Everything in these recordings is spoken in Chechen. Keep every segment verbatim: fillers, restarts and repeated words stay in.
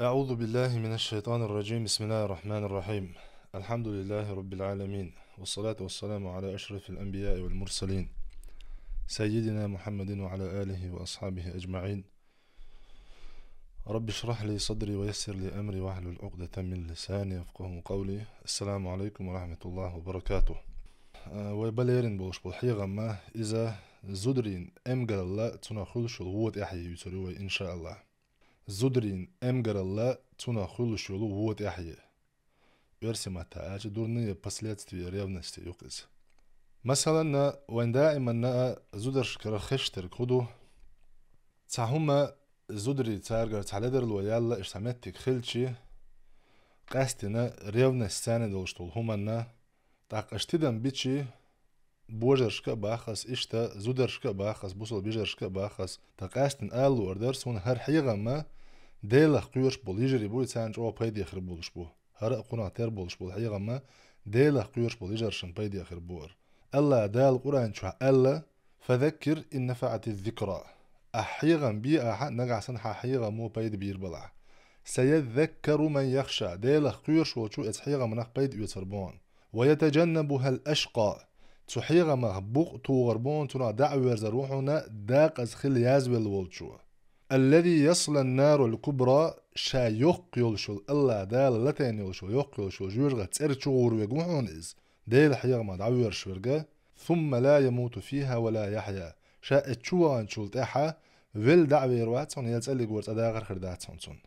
أعوذ بالله من الشيطان الرجيم. بسم الله الرحمن الرحيم. الحمد لله رب العالمين. والصلاة والسلام على أشرف الأنبياء والمرسلين. سيدنا محمد وعلى آله وأصحابه أجمعين. رب اشرح لي صدري ويسر لي أمري واحلل عقدة من لساني يفقهوا قولي. السلام عليكم ورحمة الله وبركاته. Э, вай балерин болуш болу хьехам ма, иза зударийн эмгаралла цунах хуьлуш йолу вон тӀаьхье юьйцур ю вай, иншааллахӀ. Зударийн эмгаралла цунах хуьлуш йолу вон тӀаьхье. Оьрсийн маттахь аьлча, дурные последствия ревности ю иза. Масалан, вайн даиманна а зударшкара хезаш дерг хӀун ду? Цхьа хӀума зударий цаьргара цхьа ледарло яьлла, иштта цхьа меттиг хилчи, къаьстина ревность царна долуш долу хӀуманна, тӀаккха аша тидам бичи, божаршка а баххас, иштта зударшка а баххас, бусалба йижаршка а баххас, тӀаккха къаьстина ала луур дара, суна хӀара хьехам ма Делах кхоьруш болу йижарий бу, и царна чӀогӀа пайде хир болуш бу. ХӀара а кхунах тера болуш болу хьехам ма Делах кхоьруш болу йижаршна пайде хир бу хӀара. АллахӀ Дала Къуръан чохь аьлла: «Фазаккир ин нафаъати зикра». Ахьа хьехам бе ахьа, нагахь санна хьан хьехамо пайда бийр балахь. «Саяззаккару ман яхша». Делах кхоьруш волчо оцу хьехамнах пайда оьцур бу хьуна. «Ва ятаджаннабухал ашкъа». Цу хьехамах букъ тухур бу хьуна, цунах дӀа а верзар ву хьуна декъаза хила язвелла волчо. «Аллази яслан нарал кубра», ша йоккха йолуш йолу, АллахӀ Дала латийна йолуш йолу, йоккха йолуш йолу жоьжахатин цӀера чу гӀур верг ву хьуна иза. Делан хьехамах дӀавоьрзуш верг. «Сумма ла ямуту фиха ва ла яхья». Ша эцу чу ваханчул тӀаьхьа велла дӀа а вер вац хьуна, я цӀа лигор цӀа дахар хир дац хьуна цунна.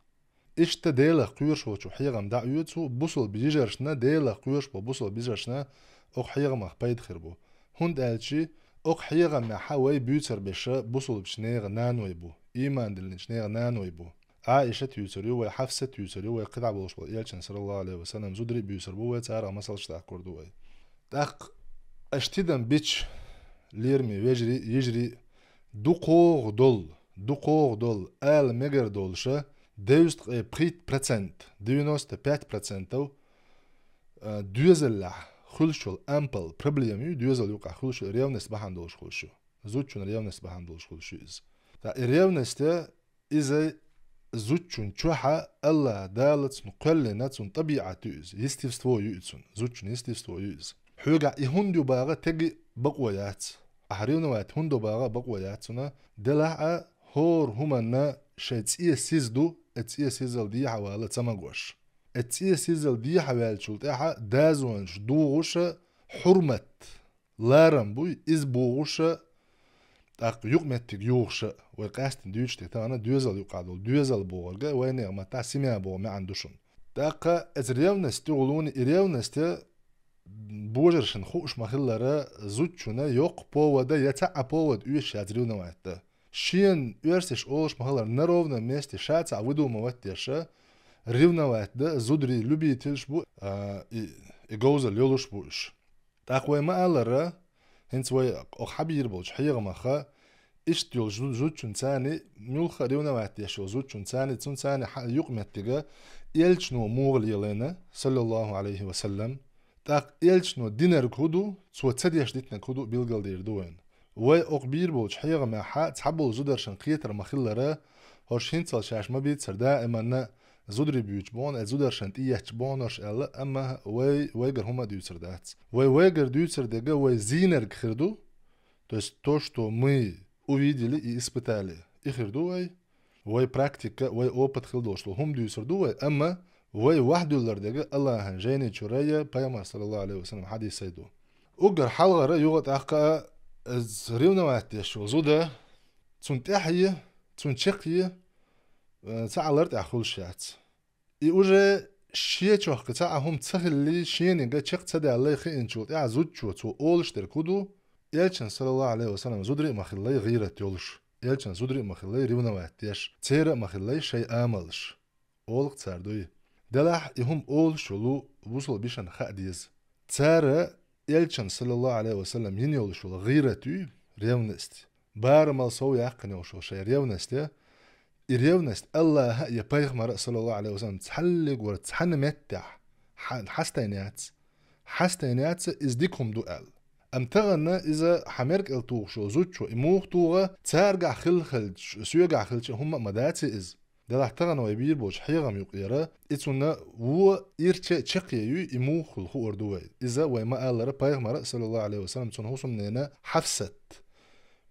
Иштта Делах кхоьруш волчо хьехам дӀа а оьцу, бусалба йижаршна, Делах кхоьруш болу бусалба йижаршна окху хьехамах пайда хир бу. ХӀунда аьлча окху хьехамехь вай буьйцур берш бусалбачу нехан наной бу, ийман диллинчу нехан наной бу. Ӏаишат юьйцур ю вай, Хьафсат юьйцур ю вай, кхидӀа болуш болу Элчан, саллаллаху Ӏалайхи ва саллам, зударий а буьйцур бу вай, царах масалш даккхур ду вай. ТӀаккха аша тидам бича, лераме вежарий, йижарий, дукхох долу, дукхох долу, ала мегар долуша, девяносто пять процент, девяносто пять процентов, а, доьзаллехь хуьлуш йолу ампал проблема ю, доьзал юкъахь хуьлуш йолу ревность бахьана долуш хуьлуш ю. Зудчун ревность бахьана долуш хуьлуш ю иза. Ткъа и ревность иза зудчун чохь а АллахӀ Дала цунна кхоьллина, цунна тӀабиӀат ю иза, естество ю иза цунна, зудчун естество ю иза. Хьоьгахь и хӀунда ю бахьа теги бакъо яц. Ахьа ревновать хӀунда до бахьа бакъо яц цунна, делахь а хӀора хӀуманна шайн цӀе сиз ду, и цӀе сизал дехьа вала ца магош. И цӀе сизал дехьа ваьллачул тӀаьхьа дазонаш дугӀуша, хьурмат, ларам буй, иза бугӀуша, тӀаккха юкъаметтиг юхуша, вай къаьстина дуьйцуш дерг тахана доьзал юкъахь долу, доьзал бохург вайнехан маттахь семья боху маьӀна ду шуна. ТӀаккха эца ревность тӀехулуна, и ревность божаршна хууш ма-хиллара, зудчунна йоккха повода я цхьа а повод оьшуш яц ревновать дан. Шена оьрсаша олуш ма-хиллара, на ровном месте ша цхьаъ выдумывать деш, ревновать дан зударий любительш бу, а, и, и говзал йолуш бу уьш. ТӀаккха вай ма-аллара, хӀинца вай окху хьабийр болчу хьехамаха, иштта йолу зу-, зудчун царни, муьлхха а ревновать деш йолу зудчун царни, цун царни хьа-, юкъаметтига Элчано муха лелийна, саллаллаху Ӏалайхи ва саллам. ТӀаккха Элчано динарг хӀун ду, цо ца деш дитинарг хӀун ду, билгалдийр ду вайна. Вай окху бийр болчу хьехамехьа цхьаболу зударшна кхетар ма-хиллара, хӀорш хӀинццалц шаьш ма бийцара даиманна, зударий буьйцу боху, э, зударшна тӀеетташ боху хӀорш аьлла, амма вай, вайгара хӀума а дуьйцур дац. Вай вайгара дуьйцур дерг вай зийнарг хир ду, то есть то, что мы увидели и испытали, и хир ду вай. Вай практика, вай опыт хила долуш долу хӀума дуьйцур ду вай, амма вай вахдуьллар дерг АллахӀан жайни чурая, Пайхамар, саллаллаху Ӏалайхи ва саллам, хьадисай ду. Уггар хьалхара юха тӀаккха, э, ревновать деш йолу зуда, цунна тӀаьхье, цунна чекхъе, э, цхьа Ӏалар тӀехь хуьлуш яц. И уже шен чохь кхин цхьа а хӀума ца хиллий, шенига чекх ца даьллай хиъначул тӀаьхьа зудчо цо олуш дерг хӀун ду? Элчан, саллаллаху Ӏалайхи ва саллам, зударий а ма-хиллай гӀийрат йолуш, Элчан зударий а ма-хиллай ревновать деш, церан а ма-хиллай шайн амалш. Олу-кх цара дуй. Делахь и хӀума олуш йолу бусалба йишина хаа деза. Цара Элчан, саллаллаху Ӏалайхи ва саллам, йина йолуш йолу гӀийрат юй, ревность. Барамал сов яьккхина йолуш йолу шайн ревность я. И ревность АллахӀа а, я Пайхамара а, саллаллаху Ӏалайхи ва саллам, цхьаллиг вара цхьана меттехь хьа-, хьастайна яц. Хьастайна яц, иза дика хӀума ду аьлла. Амма тахана иза хьан меркӀал тухуш йолу зудчо и муха туху, царгахь хилла хилча, соьгахь хилча хӀумма а ма дац иза. Делахь тахана вай бийр болчу хьехам юкъера, и цунна вон ирча чекхъе юй, и муха хуьлу хуур ду вай. Иза вай ма-аллара, пайхамара, саллаллаху алейхи ва саллям, цунна хӀусамнена Хьафсат,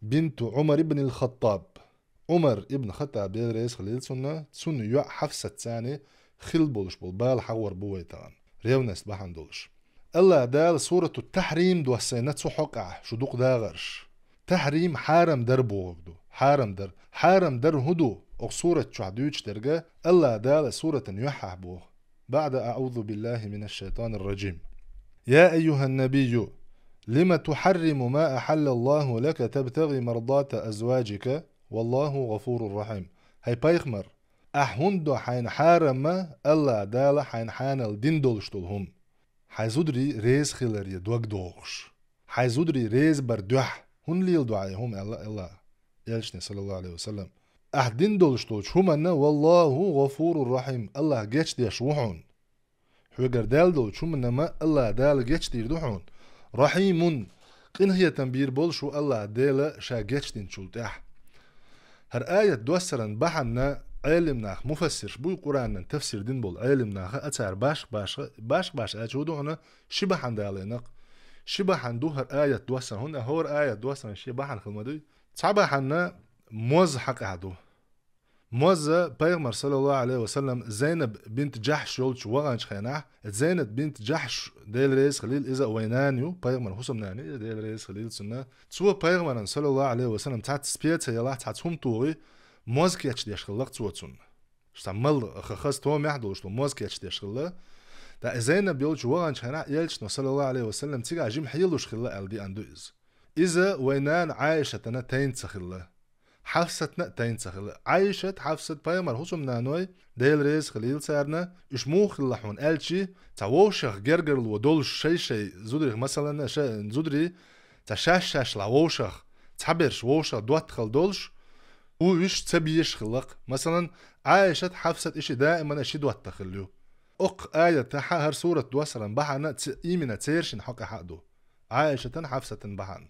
бинту Умар ибн аль-Хаттаб. Умар ибн Хаттаб, Дела реза хилийла цунна, цунна йоӀ Хьафсат царна хилла болуш болу бала хьахор бу вай тахана. Ревность бахьана долуш. Аллах Дала сурату Тахьрим доссайна цу хьокъехь, шу дукха дагӀарш. Тахьрим хьарам дар бохург ду. Хьарам дар. Хьарам дар хӀун ду? Окху сурат чохь дуьйцуш дерг Аллах Дала суратан юьххьехь боху. بعد أعوذ بالله من الشيطان الرجيم. يا أيها النبي لم تحرم ما أحل الله لك تبتغي مرضات أزواجك والله غفور رحيم. ХӀай пайхамар, ахь хӀунда до хьайна хьарам ма Аллах Дала хьайна хьанал дин долуш долу хӀума? Хьайн зударий реза хиларе дог дохуш. Хьайн зударий реза бар дуьхьа хӀунда леладо хьайн хӀума аьлла Аллах элчане, саллаллаху алейхи ва саллям. Ахь дин долуш долчу хӀуманна, валлаху гӀафуру рахим, Аллах гечдеш ву хьуна. Хьоьгара даьлла долчу хӀуманна ма Аллах Дала гечдийр ду хьуна. Рахимун, къинхетам бийр болуш ву Аллах Дела ша гечдинчул тӀаьхьа. ХӀара аят доссаран бахьанна Ӏелим нах, муфассирш буй, Къуранан тафсир дина болу Ӏелим наха, а цара башха-башха, башха-башха аьлча хӀун ду хьуна, ши бахьана далийнакъ. Ши бахьана ду хӀара аят доссаран, хӀунда хӀора аят доссаран ши бахьана хила ма дуй. Цхьа бахьана моз хьакъехь ду. Моз пайхамар, саллаллаху алейхи ва саллям, Зайнаб бинт Джахьш йолчу ваханчу хенахь, Зайнаб бинт Джахьш, Дела реза хилийла, иза а вай нана ю, пайхамар хӀусамнана ю, Дела реза хилийла цунна. Цо пайхамаран, саллаллаху алейхи ва саллям, цхьацца специя ялахь, цхьацца хӀума тухий, моз кечдеш хилла-кх цо цунна. Цхьа мал ха-, хаза томехь долуш ду, моз кечдеш хилла. ТӀаккха и Зайнаб йолчу ваханчу хенахь элчано, саллаллаху алейхи ва саллям, цигахь жима хьелуш хилла аьлла деана ду иза. Иза вай нана Ӏайшатана тайна ца хилла. Хьафсатна а тайна ца хилла. Ӏайшат, Хьафсат пайхамар хӀусамнаной, Дела реза хилийла царна, уьш муха хилла хьуна аьлчи, цхьа вовшах гергарло долуш шай-шай зударих, масалан, ша-, зударий, цхьа шаьш-шаьшла вовшах, цхьаберш вовшах доттагӀалла долуш, уьш ца безаш хилла-кх. Масалан, Ӏайшат, Хьафсат и ши даимана ши доттагӀа хилла ю. Окху аятахь хӀара сурат доссаран бахьана ц-, имина цершин хьокъехь а ду. Ӏайшатан, Хьафсатан бахьана.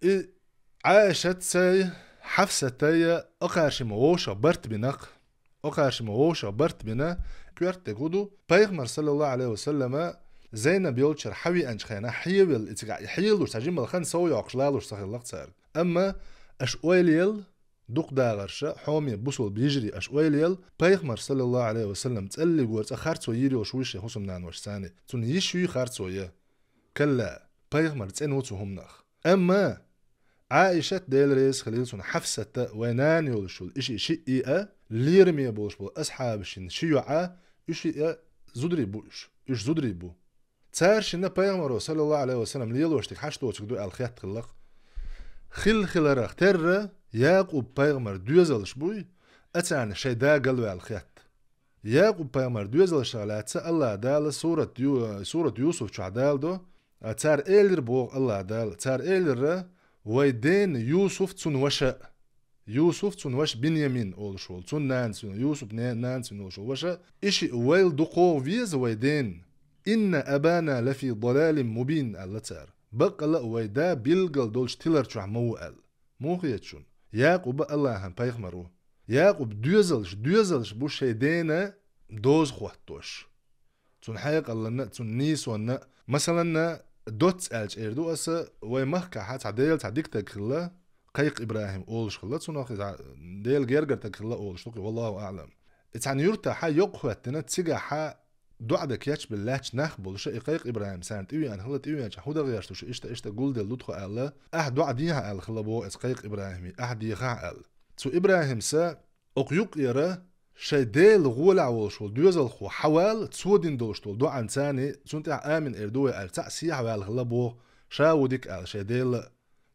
И Ӏайшатцай, Хьафсатай а кхаьршимма вовшах барт бина-кх. Кхаьршимма вовшах барт бина, коьртаниг хӀун ду? Пайхамар, саллаллаху алейхи ва саллама, Зайнаб йолчара хьавеанчу хенахь, хьевелла и цигахь, и хьелуш, цхьа жимма хан сов йоккхуш лалуш ца хилла-кх цаьрга. Амма аша ойла елла, дукха дагӀарша, хьоме бусалба йижарий, аша ойла елла, пайхамар, саллаллаху алейхи ва саллам, цӀаллигора цкъа харцо йийр йолуш вуй шен хӀусамнаношца цхьаьна? Цунна йиш юй харцо ян? Калла, пайхамар цӀена ву цу хӀуманах. Амма Ӏаишат, Дела реза хилийла цунна, Хьафсата, вай нана йолуш йолу и ши-, шиъ а, лераме болуш болу асхьабашин ши йоӀ а, уьш шиъ а зударий бу уьш. Уьш зударий бу. Цара шинна пайхамаро, саллаллаху алейхи ва саллам, лелош дерг хьашт доцург ду аьлла хетта хилла-кх. Хилла-хиларах терра, Якъуб пайхамар доьзалш буй, а царна шайн да галваьлла хетта. Якъуб пайхамар доьзалшах лаьцна Аллах Дала сурат Ю-, сурат Юсуф чохь даладо, а цара элира боху Аллах Дала, цара элира: «Вай дена Юсуф, цунна ваша». Юсуф, цунна ваша Биньямин олуш волу, цунна нанас вина, Юсуп не-, нанас вина олуш волу ваша, и шиъ вайл дукхох веза вай дена. «Инна абана лафи далалин мубин», аьлла цара. Баккъала а вай да билггал долчу тилар чохь ма ву аьлла. Муха хета шуна? Якъуба Аллахьан пайхамар ву. Якъуб доьзалш, доьзалш бу шайн дена доза хӀоттош. Цунна хьекъалланна а, цунна нийсонна а. Масаланна, доцца аьлча эр ду аса, вай махкахь цхьа Дела цхьа дика таг хилла, Кхайкх ИбрахӀим олуш хилла цунах, иза Дела гергара таг хилла олуш ду-кх, валлаху аӀлам. И цхьана юьртахьа йоккха хӀоьттина, цигахьа доӀа дан кечбелла лаьтташ нах болуша, и Кхайкх ИбрахӀим царна тӀевеана хилла, тӀевеанча хӀун дан гӀерташ ду шу, иштта, иштта гулделла ду тхо аьлла, ахь доӀа дехьа аьлла хилла боху эца Кхайкх ИбрахӀиме, ахь дехахьа аьлла. Цу ИбрахӀимса окху юккъера шайн Дела гӀолехь волуш волу доьзалхо хьавала, цо дина долуш долу доӀанца царна, цунна тӀехь амин эр ду вай аьлла, цхьаъ сехьа ваьлла хилла боху, ша ву дика аьлла шайн Дела.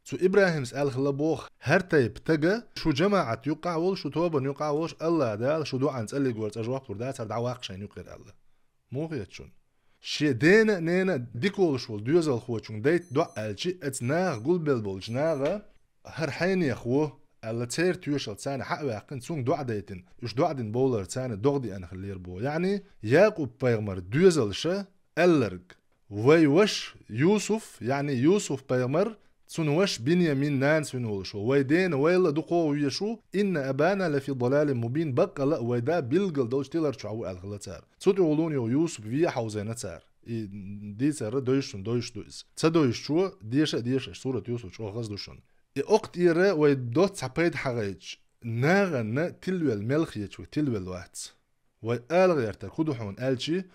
Цу ИбрахӀимс аьлла хилла боху: «ХӀара тайпа тага шу жамаӀат юккъахь волуш, шу тобан юккъахь волуш, Аллах Дала шу доӀан цӀаллигора цкъа жоп лур дацара, дӀаваккха шайна юккъера», аьлла. Муха хета шуна? Шен дена а, нена а дика волуш волу доьзалхочуьнга дайта доӀа аьлчи, эца наха гулбелла болчу наха: «ХӀара хьенех ву», аьлла, церан тоьшалла царна хьа а ваьккхина, цуьнга доӀа дайтина, уьш доӀа дина бовлар царна догӀа деана хиллера боху. Яъни, Якъуб-пайхамар доьзалша аьлларг: «Вай ваша Юсуф, яъни Юсуф-пайхамар, Цун ваша Биньямин нанас вина волуш ву. Вай дена вайл а дукха везаш ву, инна абана лафи далалин мубин, баккъала а вай да билггал долчу тилар чохь ву аьлла хилла цара. Цу тӀехула юха Юсуп вен а хьовзийна цара. И дийцар а дойшуш, дойшуш ду иза. Ца дойшучо деша а деша, сурат Юсуп чӀогӀа хаза ду шуна. И окху тӀера вай доцца цхьа пайда хьахийча, нахана тилвелла мел хеташ ву, тилвелла вац. Вай ала гӀертарг хӀун ду хьуна аьлча,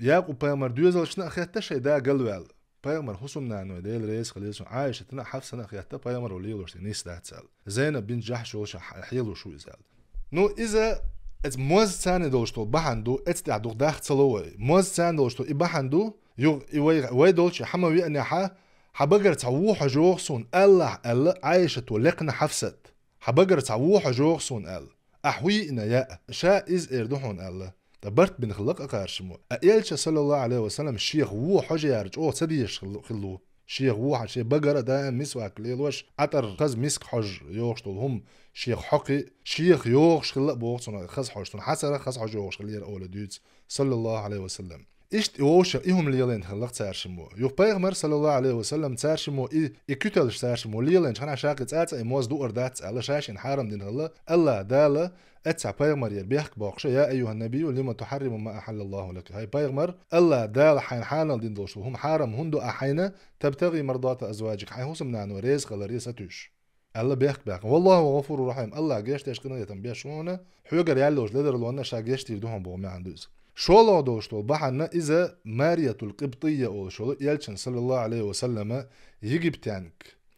Якъуб-пайхамар доьзалшна а хетта шайн да галваьлла. Пайхамар хӀусамнана вай, Дела реза хилийла цунна, Ӏайшатана а, Хьафсана а хетта пайхамаро лелош дерг нийса дац аьлла. Зайнаб бинт Жахьш йолуш хьелош ву иза аьлла. Ну, иза, эца моза царна долуш долу бахьана ду, эца тӀехь дукха даха ца ло вай. Моза царна долуш долу и бахьана ду, юха и вай, вай долчу хьан ма веанехьа, хьан багара цхьа вон хьожа йогӀу суна, Аллахь аьлла, Ӏайшато лекхна Хьафсат. Хьан багара цхьа вон хьожа йогӀу суна аьлла. Ахь хӀун йиъна яа, ша иза эр ду хьуна аьлла. Ткъа барт бина хилла кхаршамо. А элча, саллаллаху Ӏалайхи ва саллам, шех вон хьожа яра чӀогӀа ца дезаш хилла, хилла ву. Шех вон хьан шен багара даим мисвак лелош, Ӏатар хаза миск хьожа йогӀуш долу хӀума, шех хьокхи, шех йогӀуш хилла а боху цунах хаза хьожа, цунна хьацара хаза хьожа йогӀуш хилла яра олу дуьйцу, саллаллаху Ӏалайхи ва саллам. Иштта и вовшах и хӀума лелийна хилла кхаршамо. Юха пайхамар, саллаллаху Ӏалайхи ва саллам, кхаршамо и, и куьталш кхаршамо лелийначу хьана ша кхин цӀа а и моза дуар дац аьлла, ша шена хьарам дина хилла, Аллахь Дала, эццахь пайхамар яра бехк боккхуша, я айюхьан набийю, лима тухьарриму ма ахьаллаллаху лака. ХӀай пайхамар, Аллахь Дала хьайна хьанал дина долуш долу хӀума хьарам хӀунда ду ахь хьайна, табтагӀи мардата азваджик, хьайн хӀусамнана реза хиларе сатуьйсуш. Аьлла бехк баьккхина. Валлаху гӀафуру рахьим. Аллахь гечдеш, къинхетам беш ву хьуна, хьоьгара яьлла йолуш ледар лонна ша гечдийр ду хьуна боху маьӀна ду иза. ШолгӀа долуш долу бахьана иза Мариятул Къибтийя олуш йолу элчан, саллаллаху Ӏалайхи ва саллама, египтянг,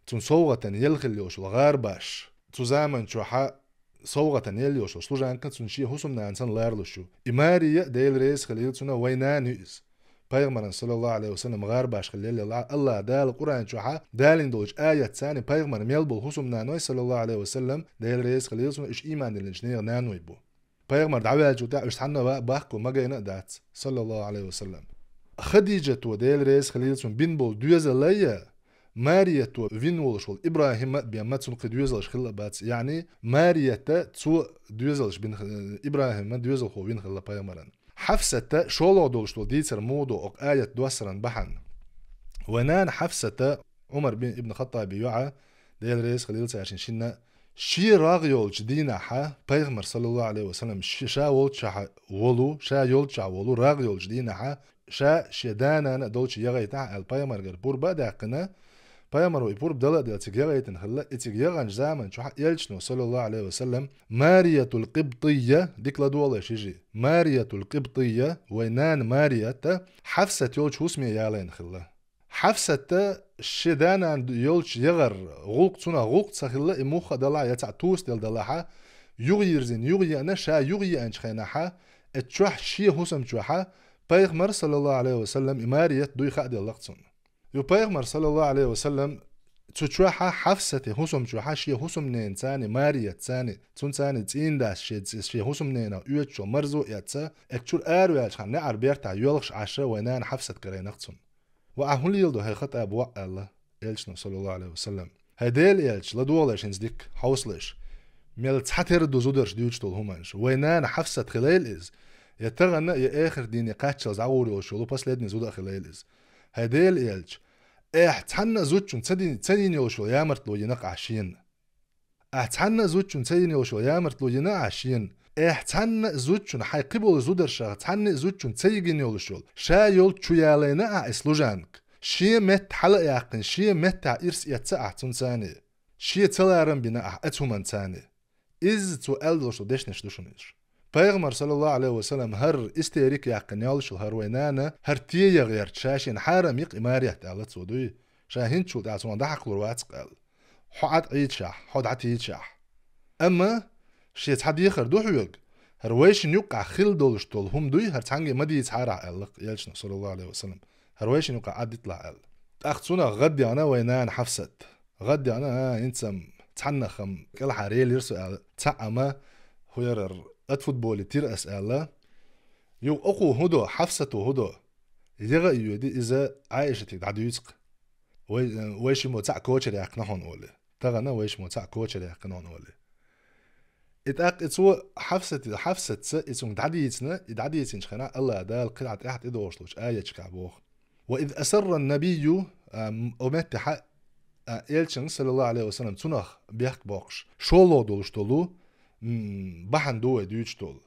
цунна совгӀатана елла хилла йолуш йолу гӀарбаш. Цу заман чохьа совгӀатана елла йолуш йолу служанка цунна шен хӀусамнана санна ларалуш ю. И Мария, Дела реза хилийла цунна, вай нана ю иза. Пайхамаран, саллаллаху Ӏалайхи ва саллам, гӀарбаш хилла елла, Аллахь Дала Къуръан чохьа далийна долчу аятца пайхамар мел болу хӀусамнаной, саллаллаху Ӏалайхи ва саллам, Дела реза хилийла цунна, уьш ийман диллинчу нехан наной бу. Пайхамар дӀаваьллачул тӀаьхьа уьш цхьанна а баккхо ма гайна а дац, саллаллаху Ӏалайхи ва саллам. Хадижато, Дела реза хилийла цунна, бина болу доьзалайя, Марията вина волуш волу ИбрахӀима а бен ма цунна кхин доьзалш хилла а бац, яъни Марията цо доьзалш бина, ИбрахӀима доьзалхо вина хилла пайхамаран. Хьафсата шолгӀа долуш долу дийцар муха ду окху аят доссаран бахьана. Вай нана Хьафсата, Ӏумар бин ибн Хаттаби йоӀа, Дела реза хилийла цаьршинна шинна, шен рагӀ йолчу дийнахьа, пайхамар, саллаллаху Ӏалайхи ва саллам, ши-, ша волччахьа волу, ша йолччахьа волу, рагӀ йолчу дийнахьа, ша шен да-нана а долчу ягӀайтахьа аьлла, пайхамаргара пурба а даьккхина, пайхамаро и пурба дала а делла цига ягӀайтина хилла, и цига ягӀанчу заман чохь элчано, саллаллаху Ӏалайхи ва саллам, Мариятул Къибтийя, дика ладогӀалаш йижи, Мариятул Къибтийя, вай нана Марията, Хьафсат йолчу хӀусаме ялайна хилла. Хьафсата шен да-нана йолчу ягӀар гӀуллакх, цунах гӀуллакх ца хилла, и муха а далахь, я цхьаъ тосаделла далахьа, юхайирзина, юхаеана, ша юхаеанчу хенахьа, эцу чохь шен хӀусам чохьа, пайхамар, саллаллаху Ӏалайхи ва саллам, и Марият дуй хааделла-кх цунна. Ю пайхамар, саллаллаху Ӏалайхи ва саллам, цу чохьа Хьафсате хӀусам чохьа шен хӀусамненацани, Мариятцани, цунцани цӀийндас шен, шен хӀусамненах оьцучо марзо а эцна, эцу чуьра араваьллачхьана неӀар бертахь йоьлхуш Ӏаш вай нана Хьафсат карийна-кх цунна. Ва ахь хӀун леладо, хьай Хаттаб воӀ, аьлла, элчано, саллаллаху Ӏалайхи ва саллам. ХӀай Делан элча, ладогӀалаш хӀинца дика, хьовсалаш. Мел цхьатерра ду зударша дуьйцуш долу хӀуманаш. Вай нана Хьафсат хилийла иза, я тахана, я эхарт дийне кхаччалц дӀагӀур йолуш йолу последний зуда а хилийла иза. ХӀай Делан элча, ахь цхьанна а зудчунна ца дин-, ца йина йолуш йолу ямартло йина-кх ахь шена. Ахь цхьанна а зудчунна ца йина йолуш йолу ямартло йина ахь шена. Ахь цхьанна а зудчунна, хьайн кхиболу зударшах цхьанна а зудчунна ца йигина йолуш йолу, ша йолчу чу ялайна ахь и служанка. Шен метта хьала а яьккхина, шен меттахь ирс эцна ахь цунцани. Шен ца ларам бина ахь оцу хӀуманцани. Иза цо аьлла долуш долу дешнаш ду шуна иза. Пайхамар, саллаллаху Ӏалайхи ва саллам, хӀара истерика яьккхина йолуш йолу хӀара вай нана, хӀара тӀе яхъярча, ша шена хьарам йи-кх и Марият аьлла цо дуй. Ша хӀинцачул тӀаьхьа цунах дӀахьакхалур вац-кх аьлла. Хьо Ӏад Ӏийчахь, хьо дӀатийчахь. Амма шен цхьа дехар ду хьоьга, хӀара вайшинна юккъахь хилла долуш долу хӀума дуй, хӀара цхьаьнгге ма дийцахьара ахь аьлла-кх элчано, саллаллаху Ӏалайхи ва саллам. ХӀара вайшинна юккъахь Ӏад диталахь аьлла. ТӀаккха цунах гӀадъяхна вай нана Хьафсат. ГӀадъяхна, а, хӀинца-м цхьаннах-м кӀелхьара елира со аьлла. Цхьаъ-м хӀу ярар, отфутболийтира ас аьлла. Юха окхо хӀун до, Хьафсато хӀун до? ЯгӀа а йоьдий, иза Ӏайшатига дӀадуьйцу-кх. Вай, вай шиммо цхьаъ кочара яьккхина хьуна олий. Тахана вай шиммо цхьаъ кочара яьккхина хьуна олий. И тӀаккха и цо Хьафсати-, Хьафсатца и цуьнга дӀадийцина, и дӀадийцинчу хенахь Аллах Дала кхидӀа тӀаьхьа тӀедогӀуш долчу аятчикахь боху. Ва из асарра набийю, а, м-, о меттехьа, А Элчанга, саллаллаху алейхи ва саллям, цунах бехк боккхуш, шолгӀа долуш долу, м, бахьана ду вай дуьйцуш долу.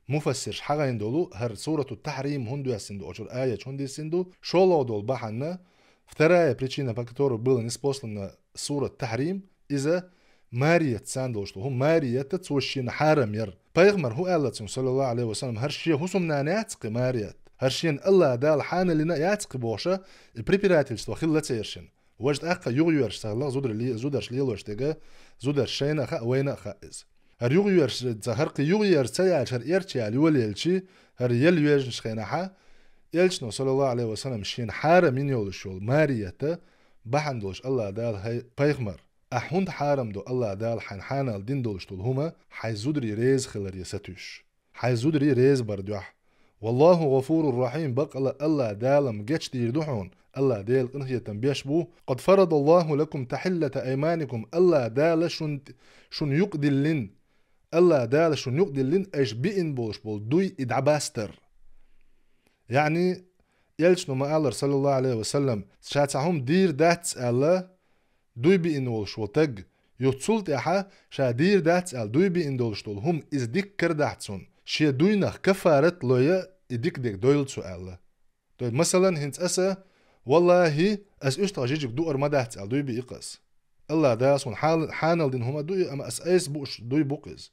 Муфассирш хьагӀайна долу, хӀара сурату Тахьрим хӀунда доьссина ду, оцуьра аяташ хӀунда доьссина ду, шолгӀа долу бахьана, вторая причина, по которой была ниспослана сурат Тахьрим, иза Марият царна долуш долу хӀума, Марият цо шена хьарам яр. Пайхамар хӀун аьлла цуьнга, саллаллаху алейхи ва саллям, хӀара шен хӀусамнана яц кхин Марият, хӀара шена Аллах Дала хьанал йина яц кхин бохуша, и препирательство хилла церан шен. Важа тӀаккха юхайоьрзуш ца хилла, зударий ле-, зударш лелош дерг, зударш шайна а хаьа, вайна а хаьа иза. ХӀара юхайоьрзуш ца, хӀара кхин юхайоьрзуш ца яьлча, хӀара эрча яьлла йолаелча, хӀара яла йоьжначу хенахь, Элчано, саллаллаху алейхи ва саллям, шена хьарам йина йолуш йолу Марият бахьана долуш Аллах Дала: «ХӀай пайхамар, ахь хӀунда хьарам до Аллах Дала хьайна хьанал дина долуш долу хӀума хьайн зударий реза хиларе сатуьйсуш, хьайн зударий реза бар дуьхьа? Валлаху гӀафурур рахьим, баккъала Аллах Дала-м гечдийр ду хьуна, Аллах Дела къинхетам беш бу. Къад фарадаллаху лакум тахьиллата айманикум, Аллах Дала шун, шуна юкъадиллина, Аллах Дала шуна юкъадиллина айша биъна болуш болу дуй и дӀабастар». Яъни, Элчано ма-аллара, саллаллаху алейхи ва саллям, ша цхьа хӀума дийр дац аьлла, дуй биъна волуш волу таг, юха цул тӀаьхьа ша дийр дац аьлла дуй биъна долуш долу хӀума, иза дика карадахь цунна, шен дуйнах каффарат а лой, и дика дерг дойла цо аьлла. То есть, масалан, хӀинца аса: «Валлахи, ас уьстагӀа жижиг дуар ма дац», — аьлла, дуй биъ-кх ас. Аллах Дала суна хьал-, хьанал дина хӀума ду и, амма ас айса бууш дуй бу-кх иза.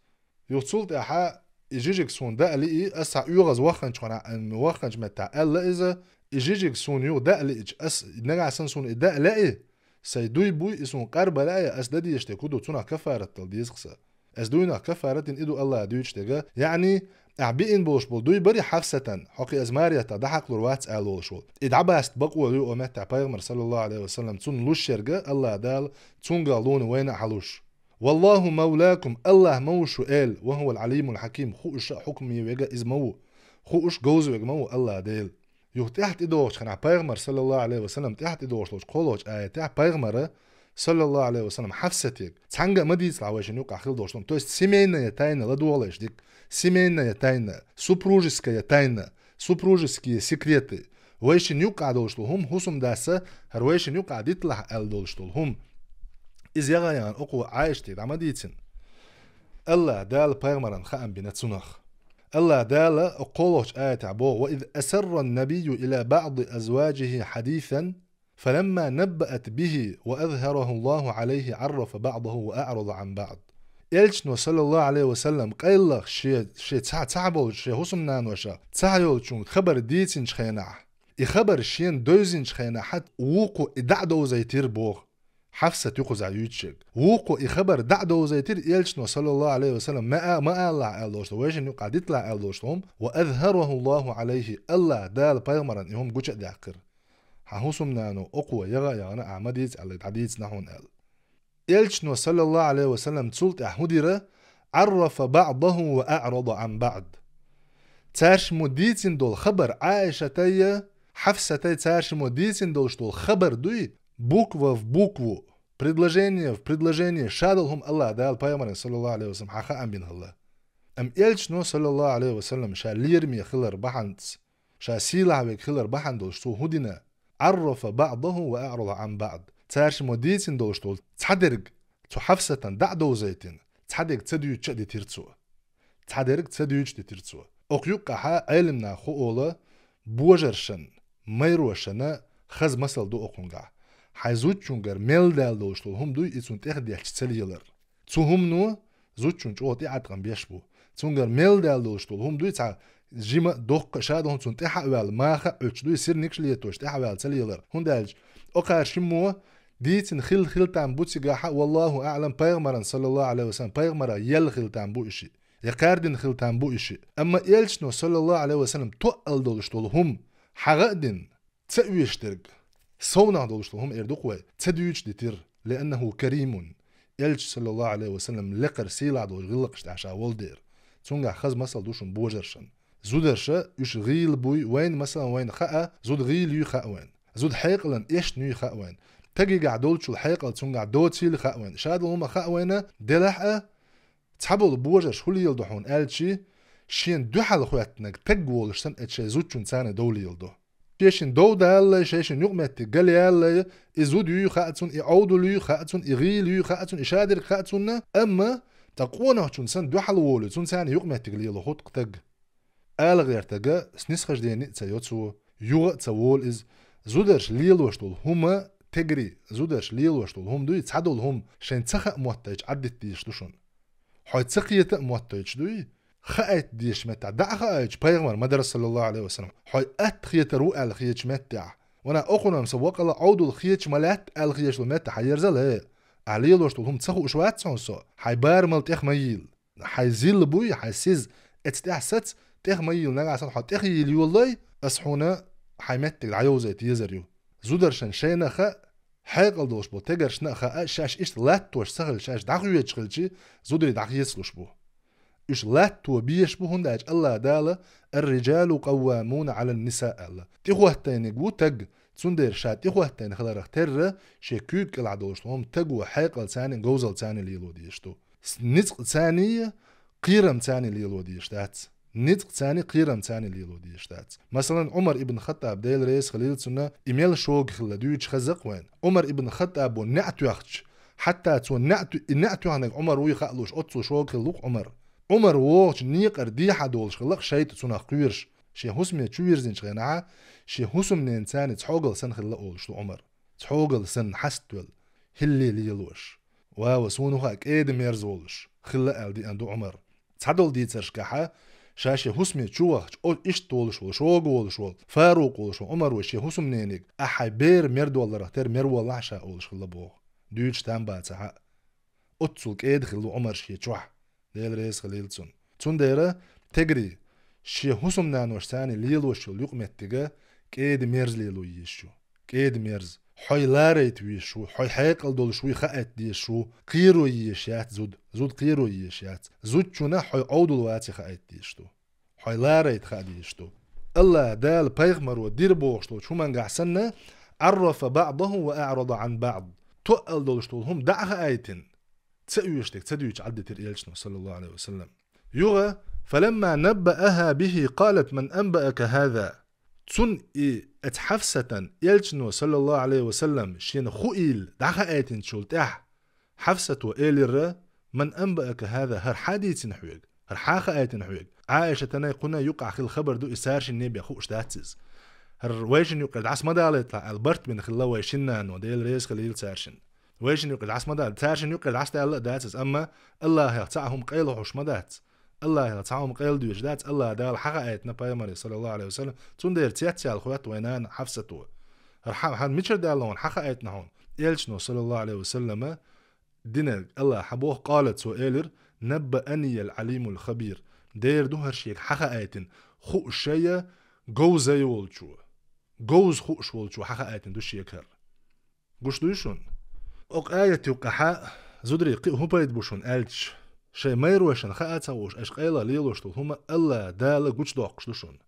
Юха цул тӀаьхьа и жижиг суна даа лиъий, ас цхьа оьгӀаз вахханчу хана, м, вахханчу меттехь аьлла иза, и жижиг суна юха даа лиъча, ас нагахь санна суна и даа лаьий, сайн дуй буй, и суна къарбан лаьий, ас дан дезаш дерг хӀун ду, цунах каффарат дала деза-кх сан. Ас дуйнах каффарат дина, и ду Аллах дуьйцуш дерг. Яъни, ахь биъна болуш болу дуй барий Хьафсатан, хьо кхин ас Мариятах дӀахьакхалур вац аьлла волуш волу. И дӀабаста бакъо ю оцу меттехь Пайхамар, саллаллаху алейхи ва саллям, цунна луш ерг Аллах Дала, цуьнгахь луна вайна а хьалуш. «Валлаху мавлакум», Аллах ма ву шу эла, «ва хӀувал Ӏалимул хьаким», хууш а, хьукме верг иза ма ву, хууш, говза верг ма ву Аллах Дела. Юха тӀаьхьа тӀедогӀучу хенахь Пайхамар, саллаллаху алейхи ва саллям, тӀаьхьа тӀедогӀуш долчу кхоалгӀачу аятехь Пайхамара, саллаллаху алейхи ва саллям, Хьафсатега: «Цхьаьнгга а ма дийцалахь вайшинна юкъахь хила долуш долу». То есть семейная тайна, ладогӀалаш дика. Семейная тайна, супружеская тайна, супружеские секреты. Вайшинна юкъахь долуш долу хӀума хӀусамдас, хӀара вайшинна юкъахь диталахь аьлла долуш долу хӀума. Иза яха а яхана, окхо Ӏайшатега дӀа ма дийцина. Аллах Дала Пайхамаран хаам бина цунах. Аллах Дала кхоалгӀачу аятехь боху: «Ва из асарра набийю ила баъди азваджихи хьадисан, фаламма наббаат бихи ва азхараху Аллаху алейхи, Ӏаррафа баъдаху ва аърада Ӏан баъд». Элчано, саллаллаху алейхи ва саллям, къайлаха шен, шен цхьа, цхьа болчу шен хӀусамнаноша цхьа йолчуьнга хабар дийцинчу хенахь, и хабар шена девзинчу хенахь, хьан вукхо и дӀа а довзийтира боху. Хьафсат ю кхузахь юьйцуш ерг. Вукхо и хабар дӀа а довзийтира Элчано, саллаллаху алейхи ва саллям, ма а-, ма алалахь аьлла долуш ду, вайшинна юкъахь диталахь аьлла долуш ду хӀума, ва азхараху Аллаху алейхи, Аллах Дала Пайхамаран и хӀума гуча а даьккхира. Хьан хӀусамнано окхо яха а яхана, ахь ма дийца аьлла, дӀадийцина хьуна аьлла. Элчано, саллаллаху алейхи ва саллям, цул тӀаьхьа хӀун дира? Ӏаррафа баъдаху ва аърада Ӏан баъд. Цаьршиммо дийцина долу хабар, Ӏайшатай, Хьафсатай цаьршиммо дийцина долуш долу хабар дуй, буква в букву, предложение в предложение, шадолу хӀума Аллах Дала Пайхамарна, саллаллаху алейхи ва саллям, хьан хаам бина хилла. Амма Элчано, саллаллаху алейхи ва саллям, ша лераме хилар бахьанца, ша сийлахь верг хилар бахьана долуш цо хӀун дина? Ӏаррафа баъдаху ва аърада Ӏан баъд. Цаьршиммо дийцина долуш долу цхьа дерг цу Хьафсатан дӀа а довзийтина, цхьа дерг ца дуьйцуш а дитира цо. Цхьа дерг ца дуьйцуш дитира цо. Окху юккъахьа Ӏелам наха хӀун олу, божаршна, майрошна хаза масал ду окхунгахь. Хьайн зудчуьнгара мел даьлла долуш долу хӀума дуй, и цунна тӀехдетташ ца лелар. Цу хӀумано зудчунна чӀогӀа тӀеӀаткъам беш бу. Цуьнгара мел даьлла долуш долу хӀума дуй, цхьа жима а, доккха а шадолу хӀума цунна тӀаьхьа а ваьлла, маха а Ӏуьттуш дуй, сирникаш а летош, тӀаьхьа а ваьлла ца лелар. ХӀунда аьлча окхара шиммо дийцина хилла хила там бу цигахь а, валлаху аълам, Пайхамарна, саллаллаху алейхи ва саллям, Пайхамарах елла хила там бу и шиъ, я кхаьрдина хила там бу и шиъ. Амма Элчано, саллаллаху алейхи ва саллям, тоъал долуш долу хӀума хьагӀа а дина, ца оьшуш дерг, совнах долуш долу хӀума эр ду-кх вай, ца дуьйцуш дитира, лианнаху каримун. Элча, саллаллаху алейхи ва саллям, лекхара сийлахь долчу гӀиллакхаш тӀехь ша волу дера. Цуьнгахь хаза масал ду шуна божаршна. Зударша, уьш гӀийла буй, вайна, масалан, вайна хаьа, зуда гӀийла юй хаьа вайна. Зуда хьекъалан эшна юй хаьа вайна. Тагигахь долчул хьекъал цуьнгахь доцийла хаьа вайна. Шадолу хӀума хаьа вайна, делахь а, цхьаболу божарш хӀун леладо хьуна аьлчи, шена дуьхьал хӀоьттинарг таг волуш санна, эцу шайн зудчунна царна дов леладо. Шайшин дов даллай, шайшин юкъметтиг галъяллай, и зуда юй хаьа цунна, и Ӏовдал юй хаьа цунна, и гӀийла юй хаьа цунна, и шадерг хаьа цунна, амма цхьа къонахчун санна дуьхьал волу, цунна царна юкъметтиг лело хӀутту таг. АлагӀертага снисхождение а ца йо цо, юха а ца волу иза. Зударш лелош долу хӀума тегри, зударш лелош долу хӀума дуй, цхьадолу хӀума шайн ца хаа моттайча Ӏаддита дезаш ду шуна. Хьой ца кхета а моттайча дуй, хаайта дезаш меттехь, дӀа а хаайча, пайхамар ма дара, саллаллаху алейхи ва саллям, хьой атта хетар ву аьлла хеташ меттехь. Вана окхунам са вакъала Ӏовдал хеташ ма лаьтта аьлла хеташ долу меттехь хьаерзал, хӀе. Ахьа лелош долу хӀума ца хууш вац хьуна со, хьайн барамал тӀех ма йийла. Хьайн зилла буй, хьайн сиз, эцу тӀехь сац, тӀех ма йийла, нагахь санна хьо тӀех йийла йолалой, ас хьуна хьайн меттиг дӀайовзайта езар ю. Зударшан шайна а хаьа, хьекъал долуш болу тегаршна а хаьа, шаьш иштта латтош ца хилча, шаьш дӀахоьцуш хилча, зударий дӀахецалуш бу. Уьш латто безаш бу, хӀунда аьлча Аллах Дала: «Ар-риджалу къаввамуна Ӏалан-ниса», – аьлла. ТӀехӀоттайниг ву таг, цундела ша тӀехӀоттайна хиларх терра, шен куьйга кӀелахь долуш хӀума таго хьекъал царний, говзал царний лело дезаш ду. Ницкъ царний, кхерам царний лело дезаш дац. Ницкъ царний, кхерам царний лело дезаш дац. Масалан, Ӏумар ибн Хаттаб, Дела реза хилийла цунна, и мел шога хилла дуьйцуш хаза-кх вайн. Ӏумар ибн Хаттабо неӀ тоьхча, хьатта цо неӀ то-, и неӀ тоьхнарг Ӏумар вуй хаа лууш, оццул шога хилла ву-кх Ӏумар. Ӏумар вогӀучу некъара дехьа долуш хилла-кх шайтӀа цунах кхоьруш. Шен хӀусаме чу вирзинчу хенахь, шен хӀусамнена царний цхьогал санна хилла олуш ду Ӏумар. Цхьогал санна хьаставелла, хӀилле лелош. Вава, суна хаьа, кӀеда-мерза волуш хилла аьлла деана ду Ӏумар. Цхьадолу дийцаршкахьа, ша шен хӀусаме чу вахча, о, иштта волуш волу, шога волуш волу, Фарукъ волуш волу Ӏумар вай шен хӀусамнениг: «Ахь хьайн бер мер долларах тера мер воллахьа ша», – олуш хилла боху. Дуьйцуш там бацахьа а. Оццул кӀеда хилла ву Ӏумар шен чохь, Дела реза хилийла цунна. Цундела, тегри, шен хӀусамнанош царний лелош йолу юкъаметтига кӀеда-мерза лело езаш ю. КӀеда-мерза. Хьой ларайта везаш ву, хьой хьекъал долуш вуй хаийта дезаш ву, кхеро езаш яц зуда, зуда кхеро езаш яц. Зудчунна хьой Ӏовдал ваций хаийта дезаш ду. Хьой ларайта хаа дезаш ду. Аллах Дала пайхамаро дира бохуш долчу хӀумангахь санна, «Ӏаррафа баъдаху ва аърада Ӏан баъд». Тоъал долуш долу хӀума дӀа а хаийтина, ца оьшург ца дуьйцуш Ӏаддитира элчано, саллаллаху алейхи ва саллам. Юха: «Фаламма наббааха бихи, къалат: ман анбаака хаза?» Цунна и, эцу Хьафсатан, элчано, саллаллаху алейхи ва саллам, шена хуийла дӀахаийтинчул тӀаьхьа, Хьафсато элира: «Ман анбаака хаза? ХӀара хьан дийцина хьоьга? ХӀара хьан хаийтина хьоьга?» Ӏаишатанай, кхунна юкъахь хилла хабар ду, и царшинна бен хууш дац иза. «ХӀара вайшинна юкъара дӀаса ма далийталахь», аьлла барт бина хилла вай шиннано, Дела реза хилийла царшинна. Вайшинна юкъара дӀаса ма далла, царшинна юкъара дӀаса далла а дац иза, амма Аллахьах цхьа а хӀума къайла хьуш ма дац. Аллахьах цхьа а хӀума къайла доьшуш дац, Аллах Дала хьан хаийтина пайхамаре, саллаллаху алейхи ва саллам, цундела цецъяла хоьтту вай нана Хьафсато. ХӀара хьан, хьан мичара даьлла хьуна, хьан хаийтина хьуна? Элчано, саллаллаху алейхи ва саллама, динарг Аллах хьан боху, къала, цо элира: «Наббааниял Ӏалимул хабир». Дера ду хӀара шега хьан хаийтина, хууш шайна, говза волчо. Говза хууш волчо хьан хаийтина ду шега хӀара. Гуш дуй шуна? Окху аят юккъехьа зударий кхин а хӀун пайда бу шуна аьлча, шайн майрошна хаа ца хууш, аша къайлаха лелош долу хӀума Аллах Дала гучудоккхуш ду шуна.